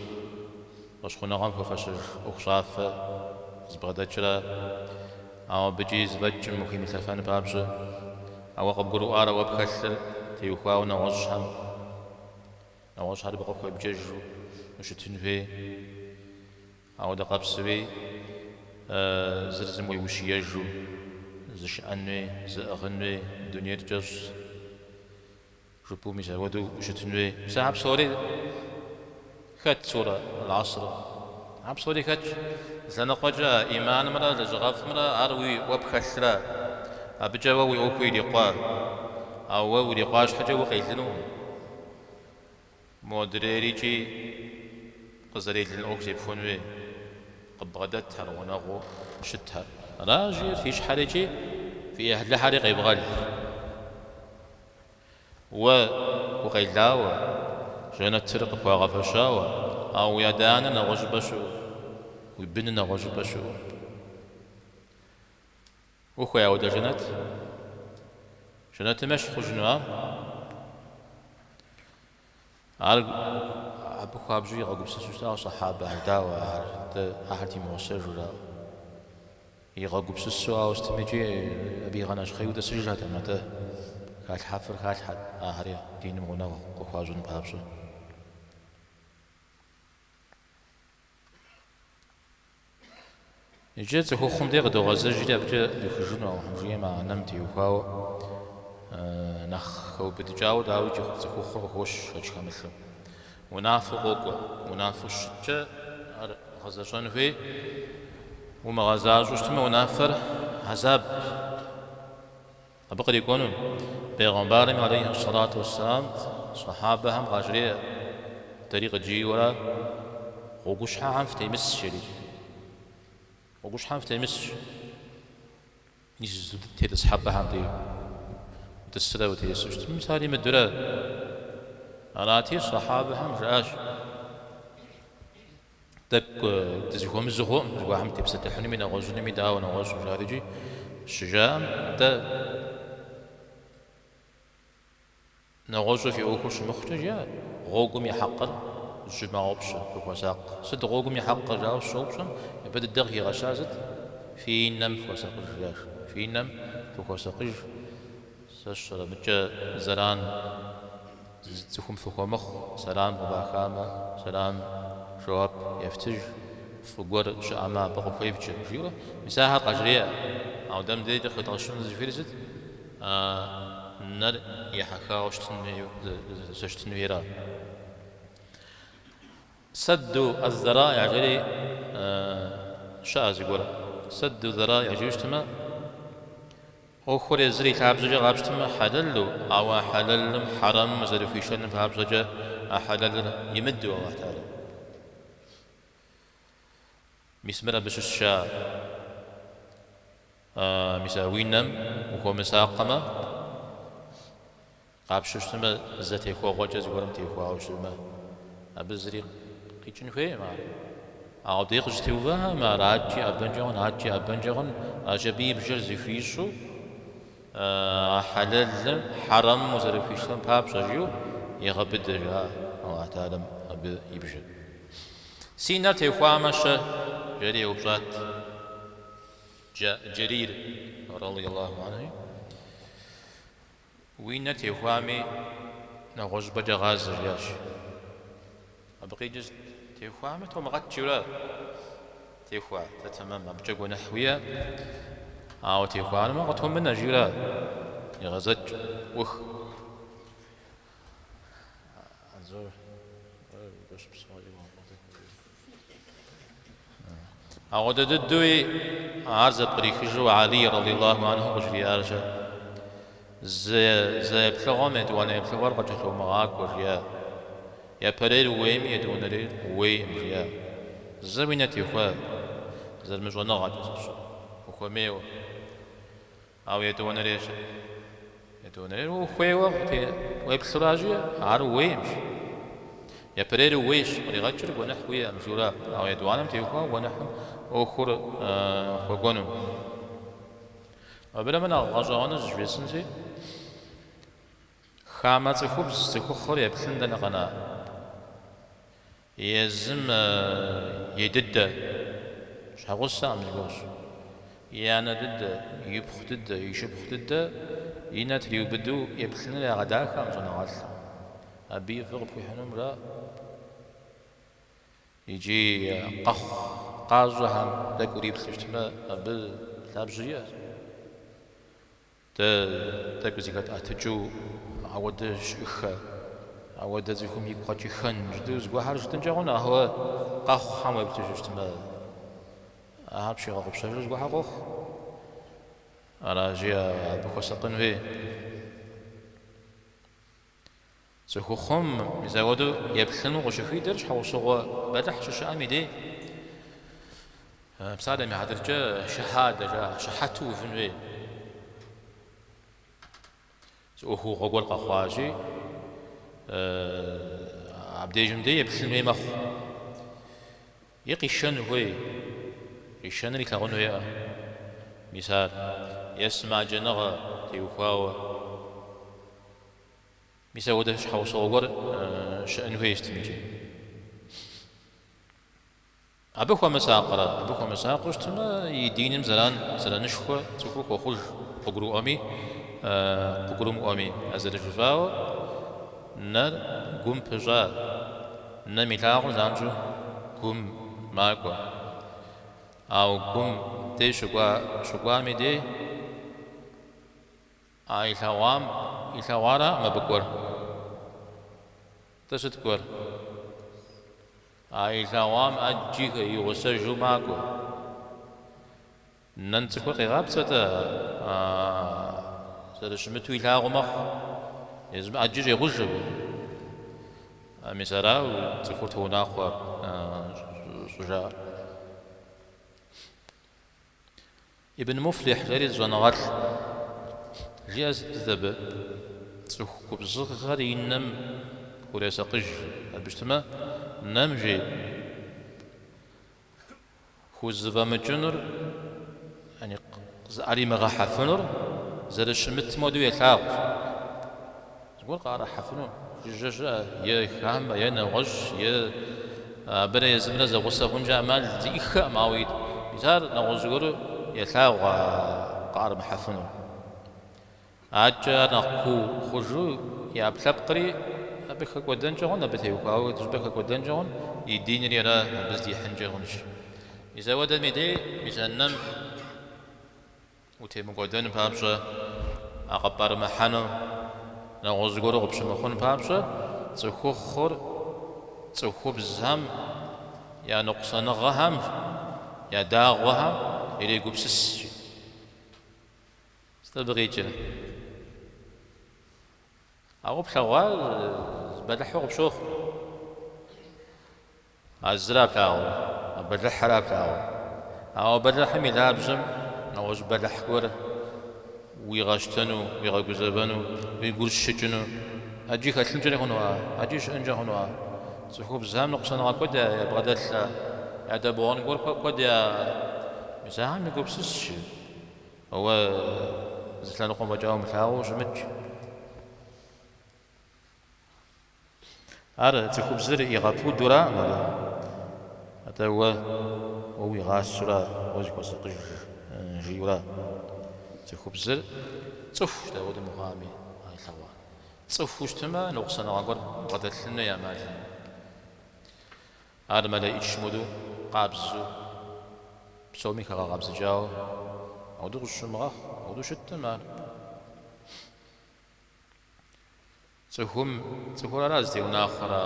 фӏэщхъуныгъэм хуэфэщэж ӏуэхущӏафэ зыбгъэдэкӏрэ, ауэ абыкӏи зэфӏэкӏым ухимылъэфэн папщӏэ, ауэ къыбгурыӏуар ауэ пхэлъыр теухуауэ нэгъуэщӏхэм, нэгъуэщӏхэр абы къыхуебджэжу ущытын хуей. Ауэдэ къабзэуи зыр зым уеущиежу, зышыӏэн хуей, зыӏыгъын хуей, дунейр кӏэщӏ. Жыпӏэу мис апхуэдэу ущытын хуей. Мис ахэр псори хэт сурэ Аль-Аср? Ахэр псори хэтщ. Зы лъэныкъуэкӏэ ӏиманымрэ лэжьыгъэфӏымрэ ар уи уэ пхэлърэ, абыкӏэ уэ уи ӏуэху ирикъуа. Ауэ уэ урикъуа щхьэкӏэ укъелынукъым. Модрейрикӏи къызэрелын ӏуэху зепхуэн хуей, къыббгъэдэтхэр, гъунэгъуу щытхэр. Аращи, фи щхьэрикӏи фи ӏыхьлыхьэри къевгъэл. Уэ укъелауэ, жэнэтыр къыпхуагъэфэщауэ, ауэ уи адэ-анэр нэгъуэщӏыпӏэ щыӏэу, уи быныр нэгъуэщӏыпӏэ щыӏэу. Ухуей ауэдэ жэнэт? Жэнэтым ещхь хъужыну ар? Ар абы хуабжьу игъэгупсысу щытауэ сэхьабэхэр, дауэ ахэр, дэ ахэр димыгъусэжу жаӏэу. Игъэгупсысу ауэ сытми икӏи абы игъэнэщхъейуэ тӏысыжхэтэкъым, атӏэ халъхьэфыр халъхьэт ахэри диным гъунэгъу къыхуащӏын папщӏэ. Иджы цӏыхухъум дей къыдогъэзэжри абыкӏэ духыжыну, Алыхьым жиӏэмэ, а нэм теухуауэ нэхъ хэубыдыкӏауэ дауикӏ цӏыхухъур къыхощ шэч хэмылъу. Унафэу къокӏуэ. Унафэу щыткӏэ ар гъэзэщӏэн хуей. Умыгъэзащӏэу щытмэ, унафэр хьэзаб абы кърикӏуэну. Бегъымбарым алейхи сэлату уэсселам сэхьабэхэм къажреӏэ, дэри къыджиӏэурэ, гъуэгущхьэхэм фытемыс, жери. Гъуэгущхьэм фытемыс. Мис тетӏысхьэпӏэхэм дей утӏысрэ утесу щытмэ, мис ар имыдурэ. Арати, сэхьабэхэм жаӏащ, Тӏэкӏу дызыхуэмызэу хъуӏым, зыгуэрхэм тепсэлъыхьынуми нэгъуэщӏынуми дауэ нэгъуэщӏу жари икӏи щыжаӏэм, Нтӏэ, Нэгъуэщӏу фи ӏуэхур щымыхъукӏэ, жиӏэ, гъуэгум и хьэкъыр зыщывмыгъэгъупщэ, фыхуэсакъ. Сыт гъуэгум и хьэкъыр жаӏэу щыщӏэупщӏэм, япэ дыдэ къыхигъэщар сыт? Фи нэм фыхуэсакъыж, жиӏащ. Фи нэм фыхуэсакъыж, сэ сщӏэрэ, мыкӏэ зэран цӏыхум фыхуэмыхъу, сэлам къывахамэ, сэлам жэуап ефтыж, фӏы гуэр щыӏэмэ, абы къыхуевджэ, жиӏэурэ, мис ахэр къажреӏэ. Ауэ дэ мыбдеж къыхэдгъэщыну дызыхуейр сыт? А нэр ехьэхауэ щытын зэрыщытын хуейра? Сэдду аз-зэраиа жери щыӏэ зыгуэр. Сэдду зэраиа жиӏэу щытмэ, ӏуэхур езыр и лъабжьэкӏэ къапщтэмэ хьэлэлу, ауэ а хьэлэлым хьэрэмым узэрыхуишэным папщӏэкӏэ а хьэлэлыр имыдэу Алыхь Тэхьэлам. Мис мыр абы щыщщ а. Мис а уи нэм ухуэмысакъмэ, къапщтэу щытмэ, зэ техуэгъуэкӏэ зыгуэрым техуауэ щытмэ, абы зыри къикӏын хуейкъым ар. Ауэ абдей къыщытеувэхэм ар адэкӏи ӏэбэнкӏэ хъун, адэкӏи ӏэбэнкӏэ хъун, аращи абы и бжэр зэхуищӏу, а хьэлэлым хьэрэмым узэрыхуишэм папщӏэ жиӏэу егъэбыдэ, жаӏэ Алыхь Тэхьэлам абы и бжэр. Си нэр техуамэ-щэ? Жери еупщӏат Джэрир, радиаллаху анху. Уи нэр техуами, нэгъуэщӏыпӏэкӏэ гъазэ, жиӏащ. Абы къикӏыр сыт? Техуамэ, томыгъэт, жиӏэурэ. Техуа, тэ тэмэм, абыкӏэ гуэныхь уиӏэ. Ауэ техуанумэ, къытомынэ, жиӏэурэ егъэзэкӏ, ӏух. Ауэдэ дыдэуи ар зэпкърихыжу Алий радиаллаху анху къыжриӏащ, Зы еплъыгъуэм етӏуанэ еплъыгъуэр къыкӏэлъумыгъакӏуэ, жиӏа. Япэрейр ууейми етӏуанэрейр ууейкъым, жиӏа. Зэ уи нэ техуа, зэрымыщӏэныгъэкӏэ сыт щыӏэ, ухуэмейуэ. Ауэ етӏуанэрейр-щэ? Етӏуанэрейр ухуейуэ уеплъуращи, ар ууейкъым. Япэрейр ууейщ, къригъэкӏыр гуэныхь уиӏэкъым, жиӏэурэ, ауэ етӏуанэм теухуауэ гуэныхьым ӏуэхур хуэкӏуэну. Абырэмэ нэхъ гъэщӏэгъуэну зыжесӏэнщи, хамэ цӏыхубз цӏыхухъур еплъын дэнэ къэна? Езым ей дыдэ, щхьэгъусэкъым зи гугъу сщӏыр, и анэ дыдэ, ипхъу дыдэ, и шыпхъу дыдэ и нэ триубыдэу еплъыныр ягъэдахэкъым щӏэныгъэлӏхэм. Абы и фӏы къыпхуихьынукъым жаӏэ. Икӏи къэхъу къащӏэхэм тӏэкӏу уриплъу щытмэ, абы лъабжьэ иӏэщ. Дэ тӏэкӏу зыхэтӏэтыкӏыу ауэдэ щыӏыхэ, ауэдэ цӏыхум игу къэкӏыхэн жытӏэу зыгуэрхэр жытӏэнкӏэ хъуну, ауэ къэхъухэм уеплъу щытмэ, ахэр пщигъэгъупщэжу зыгуэрхэр къохъу. Аращи, абы хуэсакъын хуей. Цӏыхухъум мис ауэдэу еплъыну къыщыхуидэр щхьэусыгъуэ бэлыхь щыщыӏэм и дей. Псалъэм и хьэтыркӏэ шэхьадэ жаӏэ, щыхьэту увын хуей. Зы ӏуэхугъуэ гуэр къэхъуащи, абдежым дей еплъын хуей мэхъу. Е къишэн хуей, къишэныр илъагъун хуейӏэ. Мис ар, е сымаджэныгъэ теухуауэ. Мис апхуэдэ щхьэусыгъуэ гуэр щыӏэн хуейщ икӏи. Абы хуэмысакърэ, абы хуэмысакъыу щытмэ, и диным зэран, зэранышхуэ цӏыхур хуохъуж, къыгурыӏуэми, къыгурымыӏуэми. А зэрыжыфӏауэ, нэр гум пыщӏа, нэм илъагъур занщӏэу гум макӏуэ. Ауэ гум дей щыкӏуа, щыкӏуам и дей, А илъэгъуам, илъэгъуараӏым абы кӏуэр. Атӏэ сыт кӏуэр? А илъэгъуам ӏэджи и гъусэжу макӏуэ. Нэм цӏыхур къегъапцӏэ-тӏэ, а зэрыщымыту илъагъуу мэхъу. Езым ӏэджи щӏегъуж абы. Мис арауэ цӏыхур тоунэхъуэ щӏыжаӏэр. Ибн Муфлихь жери зы щӏэныгъэлӏ жиӏэр сыт абы? Цӏыху губзыгъэр и нэм хуресакъыж, абы щытмэ, нэм жи хузэфӏэмыкӏынур, яни зыӏэримыгъэхьэфынур зэрыщымытым хуэдэу елъагъу. Зыгуэр къыӏэрыхьэфыну жыжьэ щыӏэ, е хамэ, е нэгъуэщӏ, е абырэ езымрэ зэгъусэ хъункӏэ ӏэмал зиӏыххэкъым, ауэ ит. Мис ар нэгъуэщӏ зыгуэру елъагъу а къыӏэрымыхьэфынур. Адэкӏэ ар нэхъ куу хъужу и ӏэпкълъэпкъри абы хэкӏуэдэнкӏэ хъун, абы теухуауэ зыщӏыпӏэ хэкӏуэдэнкӏэ хъун, и динри ара абы здихьынкӏэ хъунщ. Мис ауэдэм и дей, мис а нэм Утемыкӏуэдэн папщӏэ, а къыпӏэрымыхьэну, нэгъуэщӏ зыгуэру къыпщымыхъун папщӏэ, цӏыхухъур цӏыхубзхэм я ныкъусаныгъэхэм, я дагъуэхэм ирегупсыс. Сыт абы къикӏыр? Ауэ плъэгъуар бэлыхьу къыпщохъу. А зыра плъагъур, а бэлыхьра плъагъур. Ауэ бэлыхьым и лъабжьэм нэгъуэщӏ бэлыхь гуэр уигъэщтэну, уигъэгузэвэну, уи гур щыкӏыну ӏэджи хэлъынкӏэри хъуну а, ӏэджи щыӏэнкӏэ хъуну а. Цӏыхубзхэм ныкъусаныгъэ куэд ябгъэдэлъ, ядэбгъуэн гуэр куэд я. Мис ахэм егупсыс, жи. Уэ зы лъэныкъуэм фӏэкӏа умылъагъуу ущымыт. Ар цӏыхубзыр игъэпудураӏым абы, атӏэ уэ уэ уигъасэура, уэ зыхуэсакъыж жиӏэура. Цӏыхубзыр цӏыхущ, дауэдэ мыхъуами, а илъэгъуар. Цӏыхуу щытмэ, ныкъусаныгъэ гуэр бгъэдэлъыну ӏэмал имыӏэу. Ар мэлэӏичым хуэдэу къабзэу, псоми хэгъэкъэбзыкӏауэ. Ауэдэу къызыщумыгъэхъу, ауэдэу щыткъым ар. Цӏыхум, цӏыхур ара зытеунахъуэр а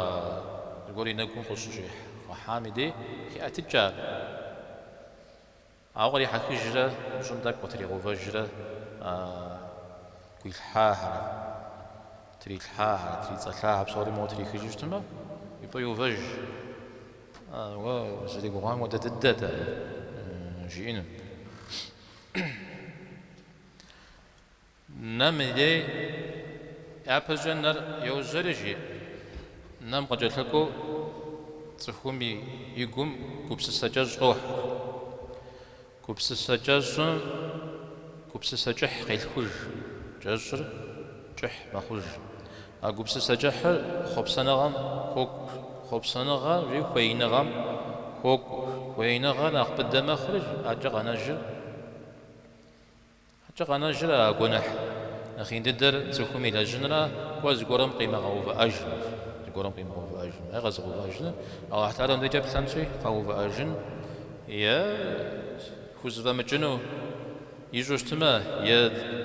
зыгуэр и нэгум къыщыщӏигъэхьам и дей хеӏэтыкӏ ар. Ауэ кърихьэхыжрэ щӏым тӏэкӏу къытригъэувэжрэ а гуилъхьахэр, трилъхьахэр, трицӏэлъахэр псори моуэ трихыжу щытмэ, и пӏэ йоувэж. Уэ узэригугъам хуэдэ дыдэт ар, жиӏэну. Нэм и дей япэщӏыкӏэ нэр йожьэри, жи, нэм къыкӏэлъыкӏуэу цӏыхум и гум гупсысэ кӏэщӏ къохь. Гупсысэ кӏэщӏым гупсысэ кӏыхь къелъхуж, кӏэщӏыр кӏыхь мэхъуж. А гупсысэ кӏыхьыр хъуэпсэныгъэм хуокӏуэ. Хъуэпсэныгъэр, жи, хуеиныгъэм хуокӏуэ. Хуеиныгъэр нэхъ быдэ мэхъури, адэкӏэ къэнэжыр. Адэкӏэ къэнэжыр а гуэныхь нэхъ ин дыдэр цӏыхум илэжьынра, кӏуэ зыгуэрым къимыгъэувыӏэжмэ, зыгуэрым къимыгъэувыӏэжмэ, е къэзыгъэувыӏэжыныр Алыхь Тэхьэлам дежкӏэ плъэнщи, къэувыӏэжын, е хузэфӏэмыкӏыну ищӏу щытмэ, е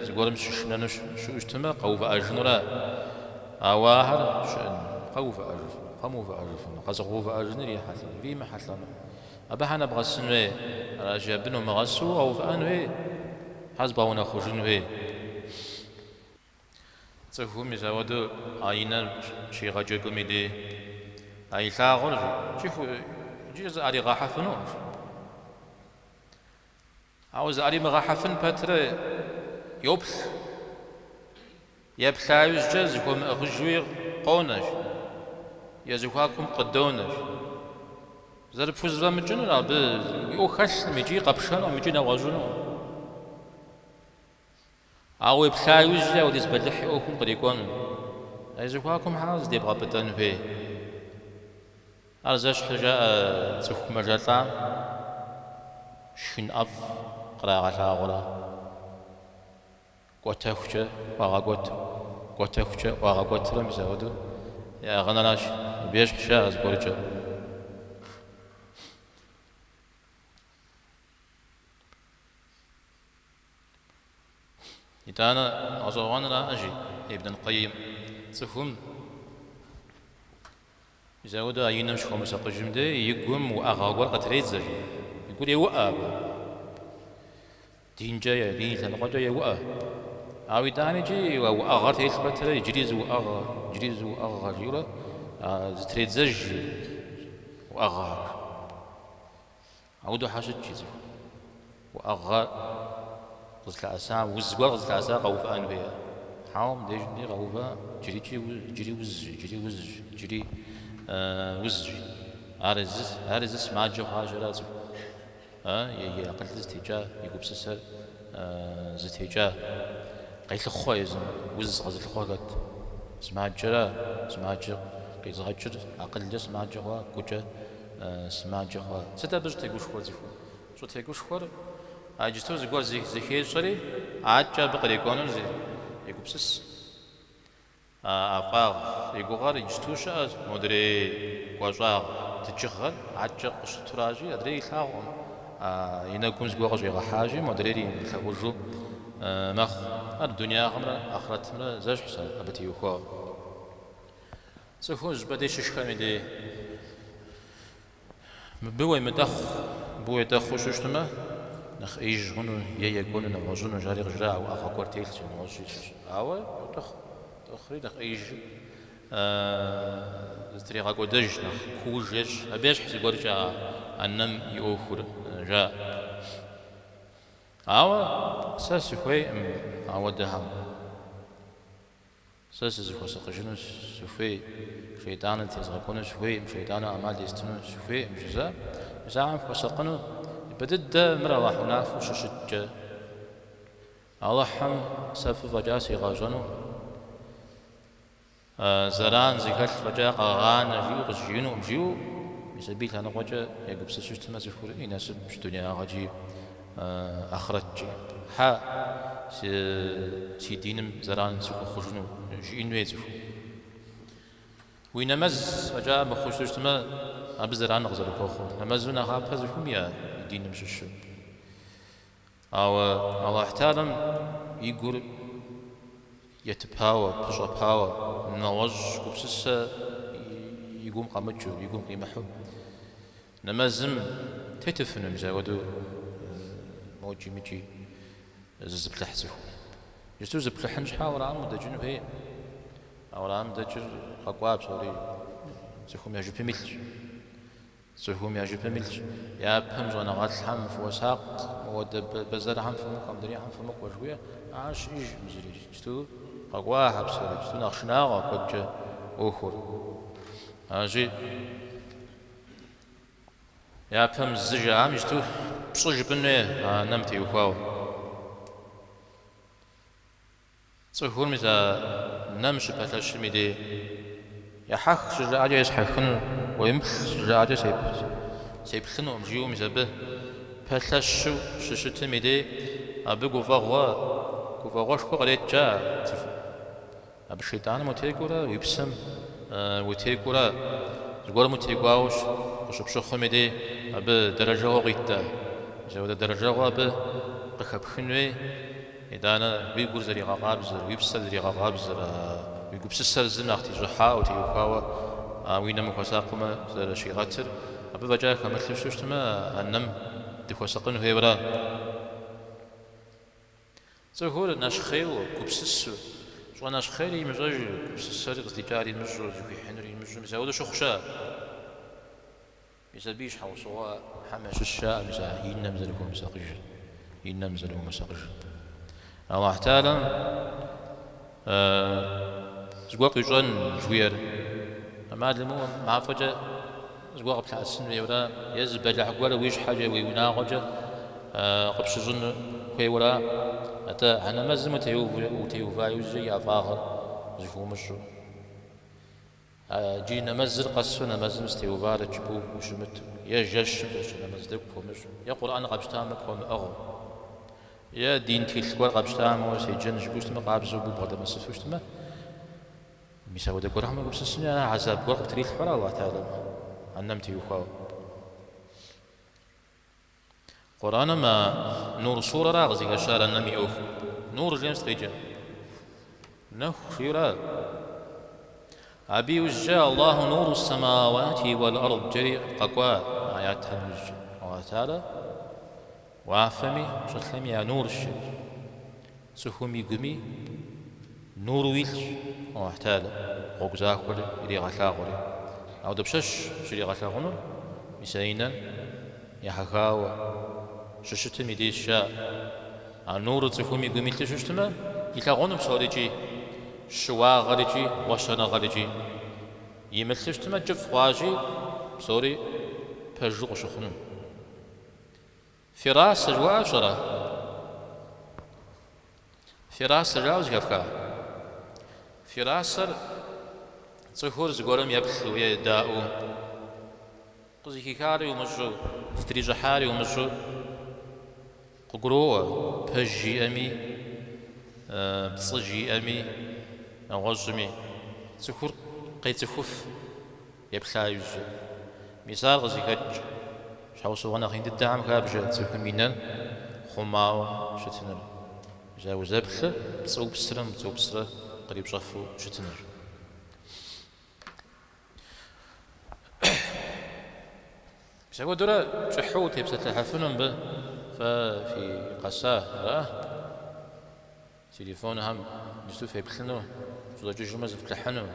зыгуэрым щышынэну щыӏэу щытмэ, къэувыӏэжынура. Ауэ ахэр щыӏэн, къэувыӏэжыфыну, къэмыувыӏэжыфыну, къэзыгъэувыӏэжыныр ирихьэлӏэну, иримыхьэлӏэну. Абы хьэ нэбгъэсын хуей? Аращи, абы нумыгъэсу къэувыӏэн хуей, хьэ зыбгъэунэхъужын хуей? Цӏыхум мис ауэдэу а и нэр щигъэджэгум и дей а илъагъур икӏи зыӏэригъэхьэфынукъым. Ауэ зыӏэримыгъэхьэфын пэтрэ йоплъ. Еплъа иужькӏэ зыхуэмыӏыгъыжуи къонэщ, я зэхуакум къыдонэщ. Зэрыпхузэфӏэмыкӏынур абы уи ӏуэху хэлъкъым икӏи къэпшэнукъым икӏи нэгъуэщӏынукъым. Ауэ уеплъа иужькӏэ апхуэдиз бэлыхь ӏуэхум кърикӏуэну. Я зэхуакум хьэ зыдебгъэбыдэн хуей. Ар зэщхьыр жаӏэ цӏыху мэжэлӏам шхын ӏэфӏ кърагъэлъагъурэ. Кӏуэтэхукӏэ ӏуагъэкӏуэту, кӏуэтэхукӏэ ӏуагъэкӏуэтурэ мис апхуэдэу яӏыгъыныращ, абы ещхьщ жаӏэ зыгуэркӏэ. Итӏанэ гъэщӏэгъуэныракъэ, жи Ибн аль-Къайим, цӏыхум мис апхуэдэу а и нэм щыхуэмысакъыжым дей и гум уӏэгъэ гуэр къытредзэ, жи. И гур еуӏэ абы. Динкӏэ е дин и лъэныкъуэкӏэ еуӏэ. Ауэ итӏаникӏи а уӏэгъэр телъ пэтрэ иджыри зы уӏэгъэ, иджыри зы уӏэгъэ жиӏэурэ зытредзэж уӏэгъэхэр. Ауэдэу хьэ щыт, жи цӏыхур. Уӏэгъэ къызылъэӏэса, уз гуэр къызылъэӏэса къэувыӏэн хуейкъэ. Хьэуэ, мыбдежым дей къэувыӏэ, иджырикӏи иджыри узщ, иджыри узщ, иджыри узщ. Ар езы, ар езы сымаджэ хъуащ ара цӏыху. И акъылыр зытекӏа, и гупсысэр зытекӏа, къелъыхъуэ езым, уз къэзылъыхъуэ хэт? Сымаджэра, сымаджэ къизыгъэкӏыр акъылкӏэ сымаджэ хъуа, гукӏэ сымаджэ хъуа. Сыт абы щӏытегушхуэр цӏыхур? Щӏытегушхуэр а иджысту зыгуэр зыхещӏэри, адэкӏэ абы кърикӏуэнур егупсыс. А ӏэфӏагъ и гугъэр иджысту щыӏэщ, модрей гуащӏагъ дыджыгъэр адэкӏэ къыщытуращи, адрей илъагъукъым. А и нэгум зыгуэр къыщӏигъэхьащи, модрейр имылъагъужу мэхъу. Ар дунеягъэмрэ ахърэтымрэ зэщхьщ абы теухуауэ. Цӏыхур зыщӏыпӏэ дей щышхэм и дей. Мыбы уемытӏэхъу, мыбы уетӏэхъуу щыщытмэ, нэхъ ӏеиж хъуну е екӏуэну, нэгъуэщӏыну, жари къыжраӏэ, уӏэгъэ гуэр телъщ, нэгъуэщӏ щыщ. Ауэ йотӏэхъу, тӏэхъури нэхъ ӏеиж зытрегъэкӏуэдэж, нэхъ кууж ещӏ. Абы ещхь зыгуэркӏэ а нэм и ӏуэхур жаӏэ. Ауэ сэ сыхуейкъым ауэдэхэм. Сэ сызыхуэсакъыжыну сыхуей, шейтӏаныр тезгъэкӏуэну сыхуейкъым, шейтӏаным ӏэмал естыну сыхуейкъым, жызыӏэ. Мис ахэм хуэсакъыну ипэ дыдэ мыр Алыхь унафэу щыщыткӏэ, Алыхьым сэ фӏы фӏэкӏа сигъэщӏэнукъым, зэран зыхэлъ фӏэкӏа къэгъанэ жиӏэу къызжиӏэнукъым, жиӏэу, мис абы и лъэныкъуэкӏэ егупсысу щытмэ, цӏыхур и насыпщ дунеягъэкӏи. Ахърэткӏи. Хьэ, си диным зэран сыхуэхъужыну жиӏэн хуей цӏыхум. Уи нэмэз фӏэкӏа мыхъуу щытмэ, абы зэран къызэрыхуэхъур. Нэмэзу нэхъапэ цӏыхум иӏэ и диным щыщу. Ауэ Алыхь Тэхьэлам и гур етыпауэ, пыщӏэпауэ, нэгъуэщӏ гупсысэ и гум къэмыкӏыу, и гум къимыхьу нэмэзым тетыфыну, мис апхуэдэу мокӏи-мыкӏи зызыплъыхь цӏыху. Иджыпсту зыплъыхьын щхьа уэрамым удэкӏын хуейкъым. А уэрамым дэкӏыр къэкӏуа псори цӏыхум я жыпым илъщ. Цӏыхум я жыпым илъщ. Япэм щӏэныгъэлӏхэм фыхуэсакъ, мыуэдэ бэзэрхэм фымыкӏуэ, мыдрейхэм фымыкӏуэ жыхуиӏэ, ар щыӏэжкъым зыри. Иджыпсту къэкӏуахэ псори, иджыпсту нэхъ шынагъуэ куэдкӏэ ӏуэхур. Аращи, япэм зы жаӏам иджыпсту пщӏы жыпӏэн хуей а нэм теухуауэ. Цӏыхур мис а нэм щыпэлъэщым и дей ехьэх щыжаӏэкӏэ есхьэхыну, уемыплъ щыжаӏэкӏэ сеплъынукъым жиӏэу мис абы пэлъэщу щыщытым и дей абы гуфӏэгъуэ, гуфӏэгъуэшхуэ кърет жаӏэ цӏыхум. Абы шейтӏаным утекӏуэрэ уи псэм утекӏуэрэ зыгуэрым утекӏуауэ къыщыпщыхъум и дей абы дэрэжэгъуэ къуитӏэ. Мис апхуэдэ дэрэжэгъуэ абы къыхэпхын хуей. Итӏанэ уи гур зэригъэкъабзэр, уи псэр зэригъэкъабзэр, уи гупсысэр зым нэхъ тещӏыхьауэ, теухуауэ а уи нэм ухуэсакъымэ зэрыщигъэтыр, абы фӏэкӏа хэмылъу щытмэ, а нэм дыхуэсакъын хуейуэра? Цӏыхур нэщхъейуэ, гупсысэу, щӏэнэщхъейри имыщӏэжу, гупсысэри къыздикӏар имыщӏэу, зыхуихьынур имыщӏэу, мис апхуэдэу щыхъу щыӏэ. Мис абы и щхьэусыгъуэхэм ящыщ жаӏэ мис а и нэм зэрыхуэмысакъыжыр, и нэм зэрыхуэмысакъыжыр. Аллахь Тэхьэлам зыгуэр къуищӏэн жыхуиӏэр ӏэмал имыӏэу мафӏэкӏэ зыгуэр къыплъэӏэсын хуейуэра, е зы бэлыхь гуэр уи щхьэкӏэ, уи унагъуэкӏэ къыпщыщӏын хуейуэра, атӏэ а нэмэзым утеува иужькӏэ и ӏэфӏагъыр зыхыумыщӏэу. Иджы нэмэзыр къэсу нэмэзым сытеуварэт жыпӏэу ущымыту, е жэщым жэщ нэмэз тӏэкӏу пхуэмыщӏу, е Къурӏэн къэпщтамэ пхуэмыӏыгъыу, е дин тхылъ гуэр къэпщтамэ седжэн жыпӏэу щытмэ, къабзэу абы убгъэдэмысыфу щытмэ, мис апхуэдэ гуэрхэм уегупсысми, ара хьэзаб гуэр къыптрилъхьэу ара Аллахь Тэхьэлам а нэм теухуауэ. Къурӏэным а Нур сурэра къызыхэщар а нэм и ӏуэху. Нур жиӏэм сыт къикӏыр? Нэху жиӏэура? Абы иужькӏэ Аллаху нуру ссамауати уал ард жери къэкӏуа аятхэм иужькӏэ. Аллахь Тэхьэлэ уафэми щӏылъэми я нурщ жери. Цӏыхум игуми нуру илъщ Аллахь Тэхьэлэ гъуэгу захуэр иригъэлъагъури. Ауэ дапщэщ щригъэлъагъунур? Мис а и нэр ехьэхауэ щыщытым и деж жаӏэ. А нурыр цӏыхум и гум илъу щыщытмэ, илъагъуну псорикӏи, щыуагъэрикӏи, гъуэщэныгъэрикӏи. Имылъу щытмэ, кӏыфӏ хъуащи, псори пэжу къыщыхъуну. Фирасэ жыхуаӏэр фщӏэрэ? Фирасэ жаӏэу зэхэфха? Фирасэр цӏыхур зыгуэрым еплъу е едаӏуэу, къызыхихари умыщӏэу, зытрищӏыхьари умыщӏэу къыгуроӏуэ, пэж жиӏэми, пцӏы жиӏэми, нэгъуэщӏми. Цӏыхур къецӏыхуф. Еплъа иужькӏэ. Мис ар къызыхэкӏ щхьэусыгъуэ нэхъ ин дыдэхэм хабжэ цӏыхум и нэр хъумауэ щытыныр. Мис а узэплъыр пцӏыупсрэ мыпцӏыупсрэ кърипщӏэфу щытыныр. Мис апхуэдэурэ кӏыхьу утепсэлъыхьыфыну мыбы фэ фи къэса, ара? Телефонхэм иджыпсту феплъыну, фыщӏэкӏыжмэ зыфплъыхьыну.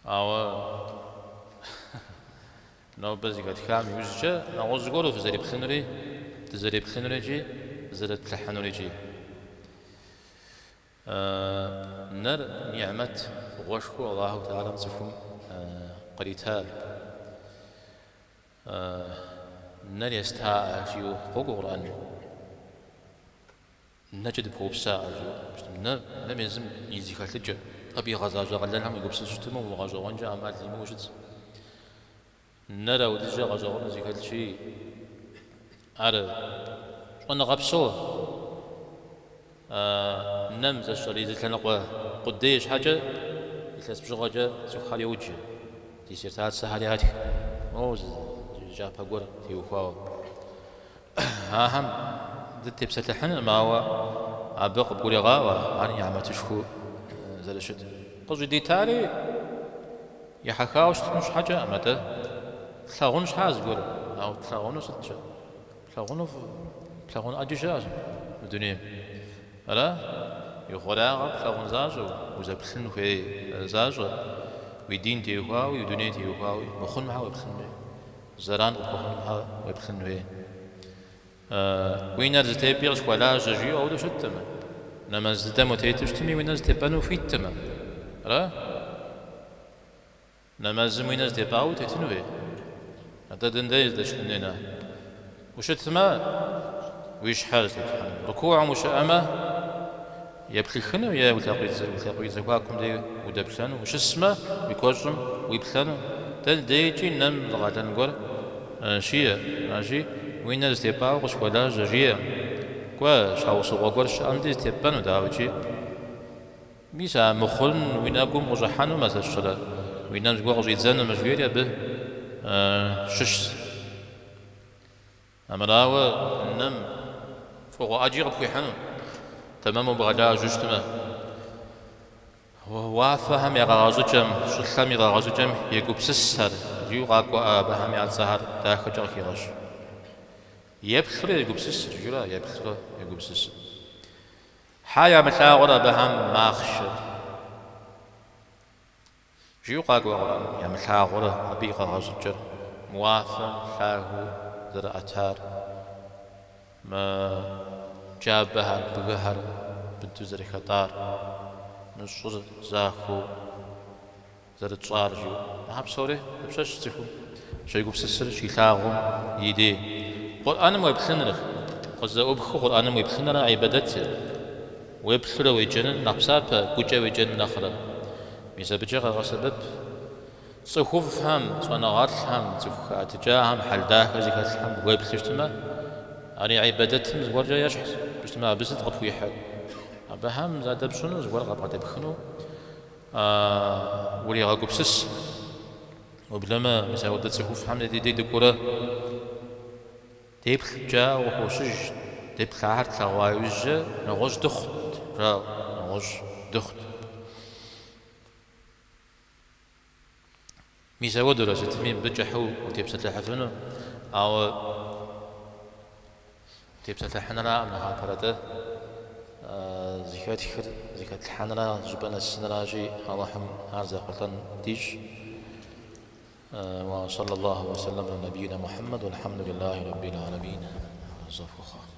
Ауэ нобэ зэхэтхам иужькӏэ нэгъуэщӏ зыгуэру фызэреплъынури, дызэреплъынури икӏи зэрытплъыхьынури икӏи. Нэр нигьмэт фӏыгъуэшхуэу Аллаху Тэхьэлам цӏыхум кърита. Нэр естаӏэ жиӏэу къокӏуэ Къурӏэным. Нэкӏэ дыпхуэупсаӏэ жиӏэу. Нэ, нэм езым и зэхэлъыкӏэ, абы игъэзащӏэ къалэнхэм уегупсысу щытмэ, умыгъэщӏэгъуэнкӏэ ӏэмал имыӏэу щытщ. Нэр апхуэдизкӏэ гъэщӏэгъуэну зэхэлъщи, ар щӏэныгъэ псо нэм зэщӏэри зы лъэныкъуэ къудей щхьэкӏэ илъэс бжыгъэкӏэ цӏыхухэр йоджэ, диссертацэхэр ятх, моуэ зы кӏапэ гуэр теухуауэ. Ахэм дытепсэлъыхьынкъым, ауэ абы къыбгурегъаӏуэ ар нигьмэтышхуэу зэрыщытыр. Къыщӏыдитари ехьэхауэ щытын щхьэкӏэкъым, атӏэ тлъагъун щхьа зыгуэр, ауэ тлъагъуну сыт щыӏэ? Плъагъуну плъагъун ӏэджи щыӏэщ мы дунейм. Ара? Ихъуреягъыр плъагъун защӏэу, узэплъын хуей защӏэ, уи дин теухуауи, уи дуней теухуауи, мыхъун щхьа уеплъын хуей, зэран къыпхуэхъун щхьа уеплъын хуей. Уи нэр зытепӏи къысхуэлажьэ жиӏэу ауэдэу щыткъым. Нэмэз дыдэм утету щытми, уи нэр зытепӏэну ухуиткъым. Ара? Нэмэзым уи нэр зытепӏауэ утетын хуей? Атӏэ дэнэ дей здэщыӏэн хуей нэр? Ущытмэ, уи щхьэр зытеплъхьэну. Рукугьым ущыӏэмэ, еплъыхыну е уи лъакъуитӏ зэхуакум дей удэплъэну. Ущысмэ, уи куэщӏым уиплъэну. Дэнэ дейкӏи нэм зы къалэн гуэр щиӏэ. Аращи, уи нэр зытепӏауэ къысхуэлажьэ, жиӏэ. Кӏуэ, щхьэусыгъуэ гуэр щыӏэм дей зытепӏэну, дауикӏи. Мис а мыхъун уи нэгум къыщӏыхьэнумэ, сэ сщӏэрэ, уи нэм зыгуэр къыщӏидзэнумэ, жиӏэри абы щыщщ. Армырауэ нэм фӏыгъуэ ӏэджи къыпхуихьыну, тэмэму бгъэлажьэу щытмэ. Уафэхэм я къэгъэщӏыкӏэм, щӏылъэм и къэгъэщӏыкӏэм егупсысхэр, жиӏэу къакӏуэӏэ абыхэм я цӏэхэр дахэкӏэ къыхигъэщ. Еплъурэ егупсысыр, жиӏэурэ еплъурэ егупсысыр. Хьэ ямылъагъурэ абыхэм махъшэр? Жиӏэу къакӏуэ Къурӏэным, ямылъагъурэ абы и къэгъэщӏыкӏэр, мы уафэм лъагэу зэрыӏэтар, мы джабэхэр, бгыхэр быдэу зэрыхэтӏар, мы щӏыр захуэу зэрытщӏар жиӏэу. Ахэр псори дапщэщ цӏыхум щегупсысыр, щилъагъум и дей. Къурӏэным уеплъыныр, къызэӏупхыу Къурӏэным уеплъыныр гьибадэт. Уеплъурэ уеджэныр нэхъ псапэ, гукӏэ уеджэным нэхърэ. Мис абыкӏэ къагъэсэбэп. Цӏыхуфӏхэм, щӏэныгъэлӏхэм, цӏыху хэӏэтыкӏахэм, хьэл дахэ зыхэлъхэм уеплъу щытмэ, ари гьибадэтым зыгуэркӏэ ещхьщ. Щытмэ, абы сыт къыпхуихьыр? Абыхэм задэпщӏыну, зыгуэр къабгъэдэпхыну Уригъэгупсыс, уеблэмэ, мис апхуэдэ цӏыхуфӏхэм ди дей дыкӏуэрэ деплът жаӏэу къыхощыж, деплъахэр тлъэгъуа иужькӏэ нэгъуэщӏ дыхъут, жаӏэу, нэгъуэщӏ дыхъут. Мис апхуэдэурэ сытми мыбы кӏыхьу утепсэлъыхьыфыну, ауэ тепсэлъыхьынракъым нэхъапэр, атӏэ зыхэтхыр зыхэтлъхьэнра, зыщӏыпӏэ нэсынращи, Алыхьым ар зэхъулӏэн дищӏ. Уа саллаллаху уа саллам аля набийна Мухьэммэд, уалхьэмду лиллахи раббил аламин. Арэзы фыхъу.